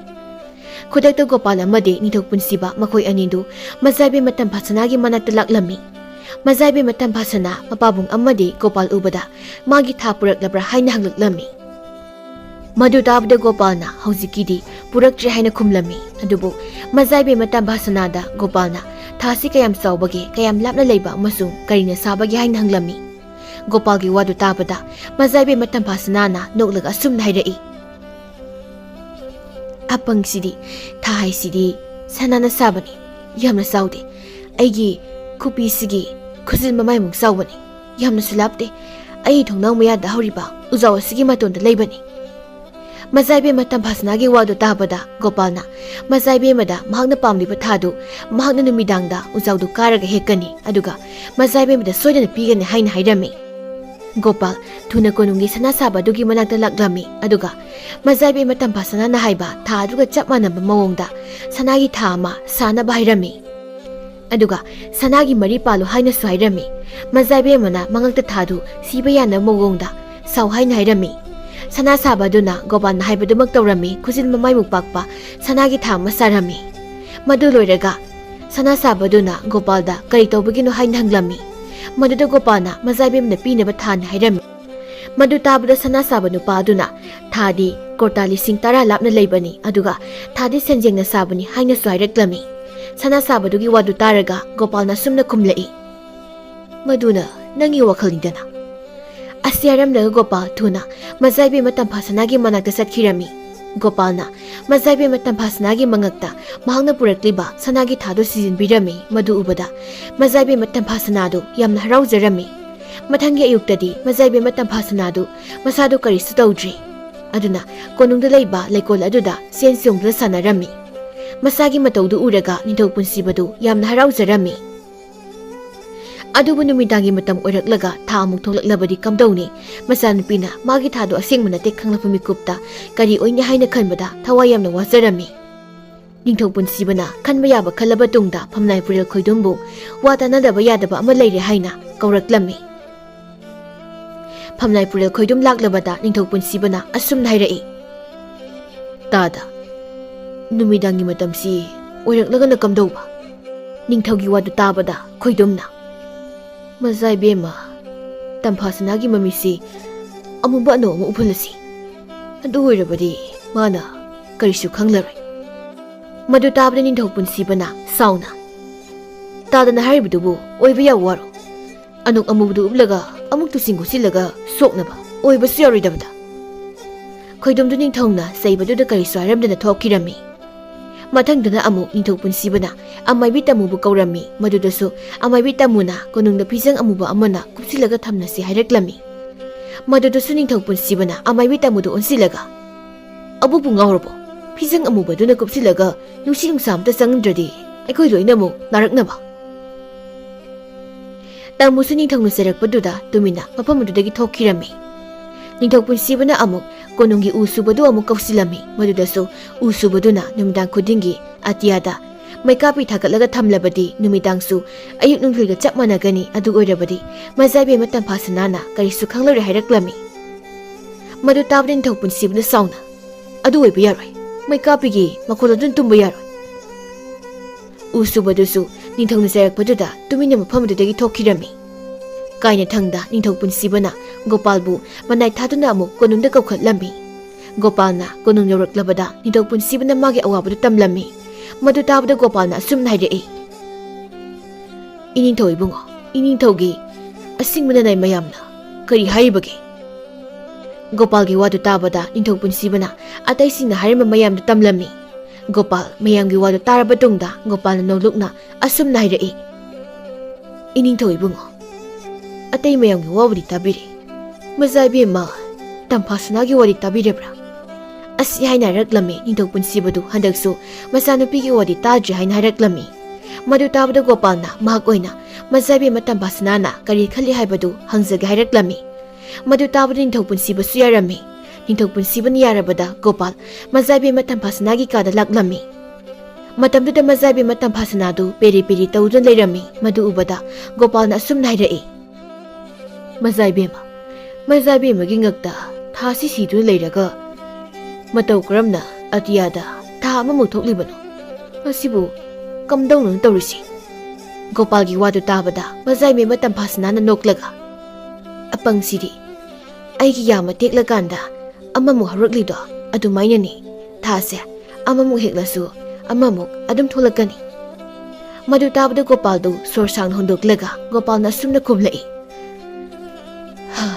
ꯈꯨꯗꯛꯇ ꯒꯣꯄꯥꯜ ꯑꯃꯗꯤ ꯅꯤꯡꯊꯧ ꯄꯨꯟꯁꯤꯕ ꯃꯈꯣꯏ ꯑꯅꯤꯗꯨ ꯃꯖꯥ ꯏꯕꯦꯝꯃ ꯇꯝꯐꯥ ꯁꯅꯥꯒꯤ ꯃꯅꯥꯛꯇ ꯂꯥꯛꯂꯝꯃꯤ꯫ ꯃꯖꯥ ꯏꯕꯦꯝꯃ ꯇꯝꯐꯥ ꯁꯅꯥ ꯃꯄꯥꯕꯨꯡ ꯑꯃꯗꯤ ꯒꯣꯄꯥꯜ ꯎꯕꯗ ꯃꯥꯒꯤ ꯊꯥ ꯄꯨꯔꯛꯂꯕ꯭ꯔꯥ ꯍꯥꯏꯅ ꯍꯪꯂꯛꯂꯝꯃꯤ꯫ ꯃꯗꯨ ꯇꯥꯕꯗ ꯒꯣꯄꯥꯜꯅ ꯍꯧꯖꯤꯛꯀꯤꯗꯤ ꯄꯨꯔꯛꯇ꯭ꯔꯦ ꯍꯥꯏꯅ ꯈꯨꯝꯂꯝꯃꯤ꯫ ꯑꯗꯨꯕꯨ ꯃꯖꯥ ꯏꯕꯦꯝꯃ ꯇꯝꯐꯥ ꯁꯅꯥꯗ ꯒꯣꯄꯥꯜꯅ ꯊꯥꯁꯤ ꯀꯌꯥꯝ ꯆꯥꯎꯕꯒꯦ, ꯀꯌꯥꯝ ꯂꯥꯞꯅ ꯂꯩꯕ ꯑꯃꯁꯨꯡ ꯀꯔꯤꯅ ꯁꯥꯕꯒꯦ ꯍꯥꯏꯅ ꯍꯪꯂꯝꯃꯤ꯫ ꯒꯣꯄꯥꯜꯒꯤ ꯋꯥꯗꯨ ꯇꯥꯕꯗ ꯃꯖꯥ ꯏꯕꯦꯝꯃ ꯇꯝꯐꯥ ꯁꯅꯥꯅ ꯅꯣꯛꯂꯒ ꯑꯁꯨꯝꯅ ꯍꯥꯏꯔꯛꯏ, ꯑꯄꯪꯁꯤꯗꯤ, ꯊꯥ ꯍꯥꯏꯁꯤꯗꯤ ꯁꯅꯥꯅ ꯁꯥꯕꯅꯤ, ꯌꯥꯝꯅ ꯆꯥꯎꯗꯦ꯫ ꯑꯩꯒꯤ ꯈꯨꯕꯤꯁꯤꯒꯤ ꯈꯨꯖꯤꯟ ꯃꯃꯥꯏꯃꯨꯛ ꯆꯥꯎꯕꯅꯤ, ꯌꯥꯝꯅꯁꯨ ꯂꯥꯞꯇꯦ꯫ ꯑꯩ ꯊꯣꯡꯅꯥꯎ ꯃꯌꯥꯗ ꯍꯧꯔꯤꯕ ꯎꯖꯥꯎ ꯑꯁꯤꯒꯤ ꯃꯇꯣꯟꯗ ꯂꯩꯕꯅꯤ꯫ ꯃꯖꯥ ꯏꯕꯦꯝꯃ ꯇꯝꯐꯥꯁꯅꯥꯒꯤ ꯋꯥꯗꯨ ꯇꯥꯕꯗ ꯒꯣꯄꯥꯜꯅ ꯃꯖꯥ ꯏꯕꯦꯝꯃꯗ ꯃꯍꯥꯛꯅ ꯄꯥꯝꯂꯤꯕ ꯊꯥꯗꯨ ꯃꯍꯥꯛꯅ ꯅꯨꯃꯤꯗꯥꯡꯗ ꯎꯖꯥꯎꯗꯨ ꯀꯥꯔꯒ ꯍꯦꯛꯀꯅꯤ, ꯑꯗꯨꯒ ꯃꯖꯥ ꯏꯕꯦꯝꯃꯗ ꯁꯣꯏꯗꯅ ꯄꯤꯒꯅꯤ ꯍꯥꯏꯅ ꯍꯥꯏꯔꯝꯃꯤ꯫ ꯒꯣꯄꯥꯜ ꯊꯨꯅ ꯀꯣꯅꯨꯡꯒꯤ ꯁꯅꯥ ꯁꯥꯕ ꯑꯗꯨꯒꯤ ꯃꯅꯥꯛꯇ ꯂꯥꯛꯂꯝꯃꯤ, ꯑꯗꯨꯒ ꯃꯖꯥ ꯏꯕꯦꯝꯃ ꯇꯝꯐꯥꯁꯅꯥꯅ ꯍꯥꯏꯕ ꯊꯥ ꯑꯗꯨꯒ ꯆꯞ ꯃꯥꯟꯅꯕ ꯃꯑꯣꯡꯗ ꯁꯅꯥꯒꯤ ꯊꯥ ꯑꯃ ꯁꯥꯅꯕ ꯍꯥꯏꯔꯝꯃꯤ꯫ ꯑꯗꯨꯒ ꯁꯅꯥꯒꯤ ꯃꯔꯤ ꯄꯥꯜꯂꯨ ꯍꯥꯏꯅꯁꯨ ꯍꯥꯏꯔꯝꯃꯤ꯫ ꯃꯖꯥ ꯏꯕꯦꯝꯃꯅ ꯃꯉꯛꯇ ꯊꯥꯗꯨ ꯁꯤꯕ ꯌꯥꯅꯕ ꯃꯑꯣꯡꯗ ꯁꯥꯎ ꯍꯥꯏꯅ ꯍꯥꯏꯔꯝꯃꯤ꯫ ꯁꯅꯥ ꯁꯥꯕ ꯑꯗꯨꯅ ꯒꯣꯄꯥꯜꯅ ꯍꯥꯏꯕꯗꯨꯃꯛ ꯇꯧꯔꯝꯃꯤ, ꯈꯨꯖꯤꯟ ꯃꯃꯥꯏꯃꯨꯛ ꯄꯥꯛꯄ ꯁꯅꯥꯒꯤ ꯊꯥ ꯑꯃ ꯁꯥꯔꯝꯃꯤ꯫ ꯃꯗꯨ ꯂꯣꯏꯔꯒ ꯁꯅꯥ ꯁꯥꯕ ꯑꯗꯨꯅ ꯒꯣꯄꯥꯜꯗ ꯀꯔꯤ ꯇꯧꯕꯒꯤꯅꯣ ꯍꯥꯏꯅ ꯍꯪꯂꯝꯃꯤ꯫ ꯃꯗꯨꯗ ꯒꯣꯄꯥꯜꯅ ꯃꯖꯥ ꯏꯕꯦꯝꯃꯅ ꯄꯤꯅꯕ ꯊꯥꯅꯤ ꯍꯥꯏꯔꯝꯃꯤ꯫ ꯃꯗꯨ ꯇꯥꯕꯗ ꯁꯅꯥ ꯁꯥꯕ ꯅꯨꯄꯥ ꯑꯗꯨꯅ ꯊꯥꯗꯤ ꯀꯣꯔꯇꯥ ꯂꯤꯁꯤꯡ ꯇꯔꯥ ꯂꯥꯞꯅ ꯂꯩꯕꯅꯤ, ꯑꯗꯨꯒ ꯊꯥꯗꯤ ꯁꯦꯟꯖꯦꯡꯅ ꯁꯥꯕꯅꯤ ꯍꯥꯏꯅꯁꯨ ꯍꯥꯏꯔꯛꯂꯝꯃꯤ꯫ ꯁꯅꯥ ꯁꯥꯕꯗꯨꯒꯤ ꯋꯥꯗꯨ ꯇꯥꯔꯒ ꯒꯣꯄꯥꯜꯅ ꯑꯁꯨꯝꯅ ꯈꯨꯝꯂꯛꯏ, "ꯃꯗꯨꯅ ꯅꯪꯒꯤ ꯋꯥꯈꯜꯅꯤꯗꯅ?" ꯑꯁꯤ ꯍꯥꯏꯔꯝꯂꯒ ꯒꯣꯄꯥꯜ ꯊꯨꯅ ꯃꯖꯥ ꯏꯕꯦꯝꯃ ꯇꯝꯐꯥꯁꯅꯥꯒꯤ ꯃꯅꯥꯛꯇ ꯆꯠꯈꯤꯔꯝꯃꯤ꯫ ꯒꯣꯄꯥꯜꯅ ꯃꯖꯥ ꯏꯕꯦꯝꯃ ꯇꯝꯐꯥꯁꯅꯥꯒꯤ ꯃꯉꯛꯇ ꯃꯍꯥꯛꯅ ꯄꯨꯔꯛꯂꯤꯕ ꯁꯅꯥꯒꯤ ꯊꯥꯗꯨ ꯁꯤꯖꯤꯟꯕꯤꯔꯝꯃꯤ꯫ ꯃꯗꯨ ꯎꯕꯗ ꯃꯖꯥ ꯏꯕꯦꯝꯃ ꯇꯝꯐꯥꯁꯅꯥꯗꯨ ꯌꯥꯝꯅ ꯍꯔꯥꯎꯖꯔꯝꯃꯤ꯫ ꯃꯊꯪꯒꯤ ꯑꯌꯨꯛꯇꯗꯤ ꯃꯖꯥ ꯏꯕꯦꯝꯃ ꯇꯝꯐꯥꯁꯅꯥꯗꯨ ꯃꯁꯥꯗꯨ ꯀꯔꯤꯁꯨ ꯇꯧꯗ꯭ꯔꯤ꯫ ꯑꯗꯨꯅ ꯀꯣꯅꯨꯡꯗ ꯂꯩꯕ ꯂꯩꯀꯣꯜ ꯑꯗꯨꯗ ꯆꯦꯟ ꯆꯣꯡꯗꯨꯅ ꯁꯥꯟꯅꯔꯝꯃꯤ꯫ ꯃꯁꯥꯒꯤ ꯃꯇꯧꯗꯨ ꯎꯔꯒ ꯅꯤꯡꯊꯧ ꯄꯨꯟꯁꯤꯕꯗꯨ ꯌꯥꯝꯅ ꯍꯔꯥꯎꯖꯔꯝꯃꯤ꯫ ꯑꯗꯨꯕꯨ ꯅꯨꯃꯤꯗꯥꯡꯒꯤ ꯃꯇꯝ ꯑꯣꯏꯔꯛꯂꯒ ꯊꯥ ꯑꯃꯨꯛ ꯊꯣꯛꯂꯛꯂꯕꯗꯤ ꯀꯝꯗꯧꯅꯤ? ꯃꯆꯥꯅꯨꯄꯤꯅ ꯃꯥꯒꯤ ꯊꯥꯗꯣ ꯑꯁꯦꯡꯕ ꯅꯠꯇꯦ ꯈꯪꯂꯛꯄ ꯃꯤꯀꯨꯞꯇ ꯀꯔꯤ ꯑꯣꯏꯅꯤ ꯍꯥꯏꯅ ꯈꯟꯕꯗ ꯊꯋꯥꯏ ꯌꯥꯝꯅ ꯋꯥꯖꯔꯝꯃꯤ꯫ ꯅꯤꯡꯊꯧ ꯄꯨꯟꯁꯤꯕꯅ ꯈꯟꯕ ꯌꯥꯕ ꯈꯜꯂꯕ ꯇꯨꯡꯗ ꯐꯝꯅꯥꯏ ꯄꯨꯔꯦꯜ ꯈꯣꯏꯗꯨꯝꯕꯨ ꯋꯥ ꯇꯥꯅꯗꯕ ꯌꯥꯗꯕ ꯑꯃ ꯂꯩꯔꯦ ꯍꯥꯏꯅ ꯀꯧꯔꯛꯂꯝꯃꯤ꯫ ꯐꯝꯅꯥꯏ ꯄꯨꯔꯦꯜ ꯈꯣꯏꯗꯨꯝ ꯂꯥꯛꯂꯕꯗ ꯅꯤꯡꯊꯧ ꯄꯨꯟꯁꯤꯕꯅ ꯑꯁꯨꯝꯅ ꯍꯥꯏꯔꯛꯏ, "ꯇꯥꯗ, ꯅꯨꯃꯤꯗꯥꯡꯒꯤ ꯃꯇꯝꯁꯤ ꯑꯣꯏꯔꯛꯂꯒꯅ ꯀꯝꯗꯧꯕ?" ꯅꯤꯡꯊꯧꯒꯤ ꯋꯥꯗꯨ ꯇꯥꯕꯗ ꯈꯣꯏꯗꯨꯝꯅ, "ꯃꯖꯥ ꯏꯕꯦꯝꯃ, ꯇꯝꯐꯥꯁꯅꯥꯒꯤ ꯃꯃꯤꯠꯁꯤ ꯑꯃꯨꯕ ꯑꯅꯧ ꯑꯃ ꯎꯞꯍꯜꯂꯁꯤ꯫ ꯑꯗꯨ ꯑꯣꯏꯔꯕꯗꯤ ꯃꯥꯅ ꯀꯔꯤꯁꯨ ꯈꯪꯂꯔꯣꯏ꯫" ꯃꯗꯨ ꯇꯥꯕꯗ ꯅꯤꯡꯊꯧ ꯄꯨꯟꯁꯤꯕꯅ ꯁꯥꯎꯅ, "ꯇꯥꯗꯅ ꯍꯥꯏꯔꯤꯕꯗꯨꯕꯨ ꯑꯣꯏꯕ ꯌꯥꯕ ꯋꯥꯔꯣ? ꯑꯅꯣꯛ ꯑꯃꯨꯕꯗꯨ ꯎꯞꯂꯒ ꯑꯃꯨꯛ ꯇꯨꯁꯤꯟ ꯈꯣꯠꯆꯤꯜꯂꯒ ꯁꯣꯛꯅꯕ ꯑꯣꯏꯕꯁꯨ ꯌꯥꯔꯣꯏꯗꯕꯗ꯫" ꯈꯣꯏꯗꯣꯝꯗꯨ ꯅꯤꯡꯊꯧꯅ ꯆꯩꯕꯗꯨꯗ ꯀꯔꯤꯁꯨ ꯍꯥꯏꯔꯝꯗꯅ ꯊꯣꯛꯈꯤꯔꯝꯃꯤ꯫ ꯃꯊꯪꯗꯅ ꯑꯃꯨꯛ ꯅꯤꯡꯊꯧ ꯄꯨꯟꯁꯤꯕꯅ ꯑꯃꯥꯏꯕꯤ ꯇꯥꯃꯨꯕꯨ ꯀꯧꯔꯝꯃꯤ꯫ ꯃꯗꯨꯗꯁꯨ ꯑꯃꯥꯏꯕꯤ ꯇꯥꯃꯨꯅ ꯀꯣꯅꯨꯡꯗ ꯐꯤꯖꯪ ꯑꯃꯨꯕ ꯑꯃꯅ ꯀꯨꯞꯁꯤꯜꯂꯒ ꯊꯝꯅꯁꯤ ꯍꯥꯏꯔꯛꯂꯝꯃꯤ꯫ ꯃꯗꯨꯗꯁꯨ ꯅꯤꯡꯊꯧ ꯄꯨꯟꯁꯤꯕꯅ ꯑꯃꯥꯏꯕꯤ ꯇꯥꯃꯨꯗ ꯑꯣꯟꯁꯤꯜꯂꯒ, "ꯑꯕꯨꯕꯨ ꯉꯥꯎꯔꯕꯣ? ꯐꯤꯖꯪ ꯑꯃꯨꯕꯗꯨꯅ ꯀꯨꯞꯁꯤꯜꯂꯒ ꯅꯨꯡꯁꯤꯠ ꯅꯨꯡꯁꯥ ꯑꯝꯇ ꯆꯪꯗ꯭ꯔꯗꯤ ꯑꯩꯈꯣꯏ ꯂꯣꯏꯅꯃꯛ ꯅꯥꯔꯛꯅꯕ?" ꯇꯥꯃꯨꯁꯨ ꯅꯤꯡꯊꯧꯅ ꯆꯩꯔꯛꯄꯗꯨꯗ ꯇꯨꯃꯤꯟꯅ ꯃꯐꯝ ꯑꯗꯨꯗꯒꯤ ꯊꯣꯛꯈꯤꯔꯝꯃꯤ꯫ ꯅꯤꯡꯊꯧ ꯄꯨꯟꯁꯤꯕꯅ ꯑꯃꯨꯛ ꯀꯣꯅꯨꯡꯒꯤ ꯎ ꯁꯨꯕꯗꯨ ꯑꯃꯨꯛ ꯀꯧꯁꯤꯜꯂꯝꯃꯤ꯫ ꯃꯗꯨꯗꯁꯨ ꯎ ꯁꯨꯕꯗꯨꯅ ꯅꯨꯃꯤꯗꯥꯡ ꯈꯨꯗꯤꯡꯒꯤ ꯑꯇꯤꯌꯥꯗ ꯃꯩꯀꯥꯞꯄꯤ ꯊꯥꯒꯠꯂꯒ ꯊꯝꯂꯕꯗꯤ ꯅꯨꯃꯤꯗꯥꯡꯁꯨ ꯑꯌꯨꯛ ꯅꯨꯡꯊꯤꯜꯒ ꯆꯞ ꯃꯥꯟꯅꯒꯅꯤ꯫ ꯑꯗꯨ ꯑꯣꯏꯔꯕꯗꯤ ꯃꯖꯥꯏꯕꯦꯝꯃ ꯇꯝꯐꯥꯁꯅꯥꯅ ꯀꯔꯤꯁꯨ ꯈꯪꯂꯔꯣꯏ ꯍꯥꯏꯔꯛꯂꯝꯃꯤ꯫ ꯃꯗꯨ ꯇꯥꯕꯗ ꯅꯤꯡꯊꯧ ꯄꯨꯟꯁꯤꯕꯅ ꯁꯥꯎꯅ, "ꯑꯗꯨ ꯑꯣꯏꯕ ꯌꯥꯔꯣꯏ꯫ ꯃꯩꯀꯥꯞꯄꯤꯒꯤ ꯃꯈꯣꯜ ꯑꯗꯨꯅ ꯇꯨꯝꯕ ꯌꯥꯔꯣꯏ꯫" ꯎ ꯁꯨꯕꯗꯨꯁꯨ ꯅꯤꯡꯊꯧꯅ ꯆꯩꯔꯛꯄꯗꯨꯗ ꯇꯨꯃꯤꯟꯅ ꯃꯐꯝ ꯑꯗꯨꯗꯒꯤ ꯊꯣꯛꯈꯤꯔꯝꯃꯤ꯫ ꯀꯥꯏꯅꯊꯪꯗ ꯅꯤꯡꯊꯧ ꯄꯨꯟꯁꯤꯕꯅ ꯒꯣꯄꯥꯜꯕꯨ ꯃꯅꯥꯏ ꯊꯥꯗꯨꯅ ꯑꯃꯨꯛ ꯀꯣꯅꯨꯡꯗ ꯀꯧꯈꯠꯂꯝꯃꯤ꯫ ꯒꯣꯄꯥꯜꯅ ꯀꯣꯅꯨꯡ ꯌꯧꯔꯛꯂꯕꯗ ꯅꯤꯡꯊꯧ ꯄꯨꯟꯁꯤꯕꯅ ꯃꯥꯒꯤ ꯑꯋꯥꯕꯗꯨ ꯇꯝꯂꯝꯃꯤ꯫ ꯃꯗꯨ ꯇꯥꯕꯗ ꯒꯣꯄꯥꯜꯅ ꯑꯁꯨꯝꯅ ꯍꯥꯏꯔꯛꯏ, "ꯏꯅꯤꯡꯊꯧ ꯏꯕꯨꯡꯉꯣ, ꯏꯅꯤꯡꯊꯧꯒꯤ ꯑꯁꯤꯡꯕ ꯅꯅꯥꯏ ꯃꯌꯥꯝꯅ ꯀꯔꯤ ꯍꯥꯏꯔꯤꯕꯒꯦ?" ꯒꯣꯄꯥꯜꯒꯤ ꯋꯥꯗꯨ ꯇꯥꯕꯗ ꯅꯤꯡꯊꯧ ꯄꯨꯟꯁꯤꯕꯅ ꯑꯇꯩꯁꯤꯡꯅ ꯍꯥꯏꯔꯝꯕ ꯃꯌꯥꯝꯗꯨ ꯇꯝꯂꯝꯃꯤ꯫ ꯒꯣꯄꯥꯜ ꯃꯌꯥꯝꯒꯤ ꯋꯥꯗꯨ ꯇꯥꯔꯕ ꯇꯨꯡꯗ ꯒꯣꯄꯥꯜꯅ ꯅꯣꯡꯂꯨꯛꯅ ꯑꯁꯨꯝꯅ ꯍꯥꯏꯔꯛꯏ, "ꯏꯅꯤꯡꯊꯧ ꯏꯕꯨꯡꯉꯣ, ꯑꯇꯩ ꯃꯌꯥꯝꯒꯤ ꯋꯥꯕꯨꯗꯤ ꯇꯥꯕꯤꯔꯦ꯫ ꯃꯖꯥ ꯏꯕꯦꯝꯃ ꯇꯝꯐꯥꯁꯅꯥꯒꯤ ꯋꯥꯗꯤ ꯇꯥꯕꯤꯔꯕ꯭ꯔꯥ?" ꯑꯁꯤ ꯍꯥꯏꯅ ꯍꯥꯏꯔꯛꯂꯝꯃꯤ꯫ ꯅꯤꯡꯊꯧ ꯄꯨꯟꯁꯤꯕꯗꯨ ꯍꯟꯗꯛꯁꯨ ꯃꯆꯥꯅꯨꯄꯤꯒꯤ ꯋꯥꯗꯤ ꯇꯥꯗ꯭ꯔꯤ ꯍꯥꯏꯅ ꯍꯥꯏꯔꯛꯂꯝꯃꯤ꯫ ꯃꯗꯨ ꯇꯥꯕꯗ ꯒꯣꯄꯥꯜꯅ ꯃꯍꯥꯛ ꯑꯣꯏꯅ ꯃꯖꯥ ꯏꯕꯦꯝꯃ ꯇꯝꯐꯥꯁꯅꯥꯅ ꯀꯔꯤ ꯈꯜꯂꯤ ꯍꯥꯏꯕꯗꯨ ꯍꯪꯖꯒꯦ ꯍꯥꯏꯔꯛꯂꯝꯃꯤ꯫ ꯃꯗꯨ ꯇꯥꯕꯗ ꯅꯤꯡꯊꯧ ꯄꯨꯟꯁꯤꯕꯁꯨ ꯌꯥꯔꯝꯃꯤ꯫ ꯅꯤꯡꯊꯧ ꯄꯨꯟꯁꯤꯕꯅ ꯌꯥꯔꯕꯗ ꯒꯣꯄꯥꯜ ꯃꯖꯥ ꯏꯕꯦꯝꯃ ꯇꯝꯐꯥꯁꯅꯥꯒꯤ ꯀꯥꯗ ꯂꯥꯛꯂꯝꯃꯤ꯫ ꯃꯇꯝꯗꯨꯗ ꯃꯖꯥ ꯏꯕꯦꯝꯃ ꯇꯝꯐꯥꯁꯅꯥꯗꯨ ꯄꯦꯔꯤ ꯄꯦꯔꯤ ꯇꯧꯗꯨꯅ ꯂꯩꯔꯝꯃꯤ꯫ ꯃꯗꯨ ꯎꯕꯗ ꯒꯣꯄꯥꯜꯅ ꯑꯁꯨꯝꯅ ꯍꯥꯏꯔꯛꯏ, "ꯃꯖꯥ ꯏꯕꯦꯝꯃ, ꯃꯖꯥ ꯏꯕꯦꯝꯃꯒꯤ ꯉꯛꯇ ꯊꯥꯁꯤ ꯁꯤꯗꯨꯅ ꯂꯩꯔꯒ ꯃꯇꯧ ꯀꯔꯝꯅ ꯑꯇꯤꯌꯥꯗ ꯊꯥ ꯑꯃꯃꯨꯛ ꯊꯣꯛꯂꯤꯕꯅꯣ? ꯃꯁꯤꯕꯨ ꯀꯝꯗꯧꯅꯅꯣ ꯇꯧꯔꯤꯁꯤ?" ꯒꯣꯄꯥꯜꯒꯤ ꯋꯥꯗꯨ ꯇꯥꯕꯗ ꯃꯖꯥ ꯏꯕꯦꯝꯃ ꯇꯝꯐꯥꯁꯅꯥꯅ ꯅꯣꯛꯂꯒ, "ꯑꯄꯪꯁꯤꯗꯤ, ꯑꯩꯒꯤ ꯌꯥ ꯃꯇꯦꯛꯂꯀꯥꯟꯗ ꯑꯃꯃꯨꯛ ꯍꯧꯔꯛꯂꯤꯗꯣ ꯑꯗꯨꯃꯥꯏꯅꯅꯤ꯫ ꯊꯥꯁꯦ ꯑꯃꯃꯨꯛ ꯍꯦꯛꯂꯁꯨ ꯑꯃꯃꯨꯛ ꯑꯗꯨꯝ ꯊꯣꯛꯂꯛꯀꯅꯤ꯫" ꯃꯗꯨ ꯇꯥꯕꯗ ꯒꯣꯄꯥꯜꯗꯨ ꯁꯣꯔ ꯁꯥꯡꯅ ꯍꯣꯟꯗꯣꯛꯂꯒ ꯒꯣꯄꯥꯜꯅ ꯑꯁꯨꯝꯅ ꯈꯨꯝꯂꯛꯏ, "ꯍꯥ,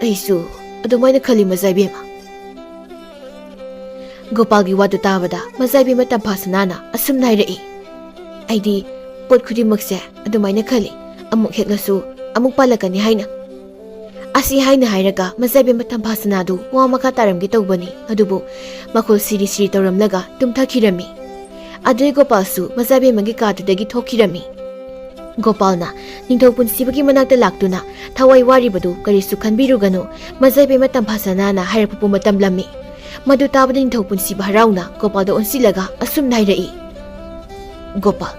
ꯑꯩꯁꯨ ꯑꯗꯨꯃꯥꯏꯅ ꯈꯜꯂꯤ ꯃꯖꯥ ꯏꯕꯦꯝꯃ꯫ ꯒꯣꯄꯥꯜꯒꯤ ꯋꯥꯗꯨ ꯇꯥꯕꯗ ꯃꯖꯥꯏꯕꯦꯝꯃ ꯇꯝꯐꯥꯁꯅꯥꯅ ꯑꯁꯨꯝꯅ ꯍꯥꯏꯔꯛꯏ, "ꯑꯩꯗꯤ ꯄꯣꯠ ꯈꯨꯗꯤꯡꯃꯛꯁꯦ ꯑꯗꯨꯃꯥꯏꯅ ꯈꯜꯂꯤ, ꯑꯃꯨꯛ ꯍꯦꯛꯂꯁꯨ ꯑꯃꯨꯛ ꯄꯥꯜꯂꯛꯀꯅꯤ ꯍꯥꯏꯅ"꯫ ꯑꯁꯤ ꯍꯥꯏꯅ ꯍꯥꯏꯔꯒ ꯃꯖꯥꯏꯕꯦꯝꯃ ꯇꯝꯐꯥꯁꯅꯥꯗꯨ ꯋꯥ ꯃꯈꯥ ꯇꯥꯔꯝꯒꯦ ꯇꯧꯕꯅꯤ, ꯑꯗꯨꯕꯨ ꯃꯈꯣꯜ ꯁꯤꯔꯤ ꯁꯤꯔꯤ ꯇꯧꯔꯝꯂꯒ ꯇꯨꯝꯊꯈꯤꯔꯝꯃꯤ꯫ ꯑꯗꯨꯗꯩ ꯒꯣꯄꯥꯜꯁꯨ ꯃꯖꯥꯏꯕꯦꯝꯃꯒꯤ ꯀꯥꯗꯨꯗꯒꯤ ꯊꯣꯛꯈꯤꯔꯝꯃꯤ꯫ ꯒꯣꯄꯥꯜꯅ ꯅꯤꯡꯊꯧ ꯄꯨꯟꯁꯤꯕꯒꯤ ꯃꯅꯥꯛꯇ ꯂꯥꯛꯇꯨꯅ ꯊꯋꯥꯏ ꯋꯥꯔꯤꯕꯗꯨ ꯀꯔꯤꯁꯨ ꯈꯟꯕꯤꯔꯨꯒꯅꯨ, ꯃꯖꯥꯏꯕꯦꯝꯃ ꯇꯝꯐꯥꯁꯅꯥꯅ ꯍꯥꯏꯔꯛꯄ ꯄꯨꯝꯕ ꯇꯝꯂꯝꯃꯤ꯫ ꯃꯗꯨ ꯇꯥꯕꯗ ꯅꯤꯡꯊꯧ ꯄꯨꯟꯁꯤꯕ ꯍꯔꯥꯎꯅ ꯒꯣꯄꯥꯜꯗ ꯑꯣꯟꯁꯤꯜꯂꯒ ꯑꯁꯨꯝꯅ ꯍꯥꯏꯔꯛꯏ, "ꯒꯣꯄꯥꯜ,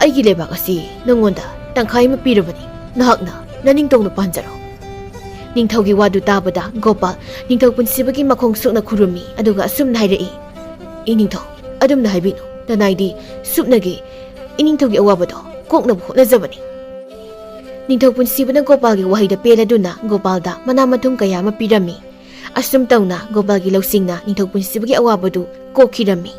ꯑꯩꯒꯤ ꯂꯩꯕꯥꯛ ꯑꯁꯤ ꯅꯉꯣꯟꯗ ꯇꯪꯈꯥꯏ ꯑꯃ ꯄꯤꯔꯕꯅꯤ, ꯅꯍꯥꯛꯅ ꯅꯅꯤꯡꯇꯧꯅ ꯄꯥꯟꯖꯔꯣ"꯫ ꯅꯤꯡꯊꯧꯒꯤ ꯋꯥꯗꯨ ꯇꯥꯕꯗ ꯒꯣꯄꯥꯜ ꯅꯤꯡꯊꯧ ꯄꯨꯟꯁꯤꯕꯒꯤ ꯃꯈꯣꯡ ꯁꯣꯛꯅ ꯈꯨꯔꯨꯝꯃꯤ, ꯑꯗꯨꯒ ꯑꯁꯨꯝꯅ ꯍꯥꯏꯔꯛꯏ, "ꯏꯅꯤꯡꯊꯧ, ꯑꯗꯨꯝꯅ ꯍꯥꯏꯕꯤꯅꯨ, ꯇꯅꯥꯏꯗꯤ ꯁꯨꯞꯅꯒꯤ ꯏꯅꯤꯡꯊꯧꯒꯤ ꯑꯋꯥꯕꯗꯣ ꯀꯣꯛꯅꯕ ꯍꯣꯠꯅꯖꯕꯅꯤ"꯫ ꯅꯤꯡꯊꯧ ꯄꯨꯟꯁꯤꯕꯅ ꯒꯣꯄꯥꯜꯒꯤ ꯋꯥꯍꯩꯗ ꯄꯦꯜꯂꯗꯨꯅ ꯒꯣꯄꯥꯜꯗ ꯃꯅꯥ ꯃꯊꯨꯝ ꯀꯌꯥ ꯑꯃ ꯄꯤꯔꯝꯃꯤ꯫ ꯑꯁꯨꯝ ꯇꯧꯅ ꯒꯣꯄꯥꯜꯒꯤ ꯂꯧꯁꯤꯡꯅ ꯅꯤꯡꯊꯧ ꯄꯨꯟꯁꯤꯕꯒꯤ ꯑꯋꯥꯕꯗꯨ ꯀꯣꯛꯈꯤꯔꯝꯃꯤ꯫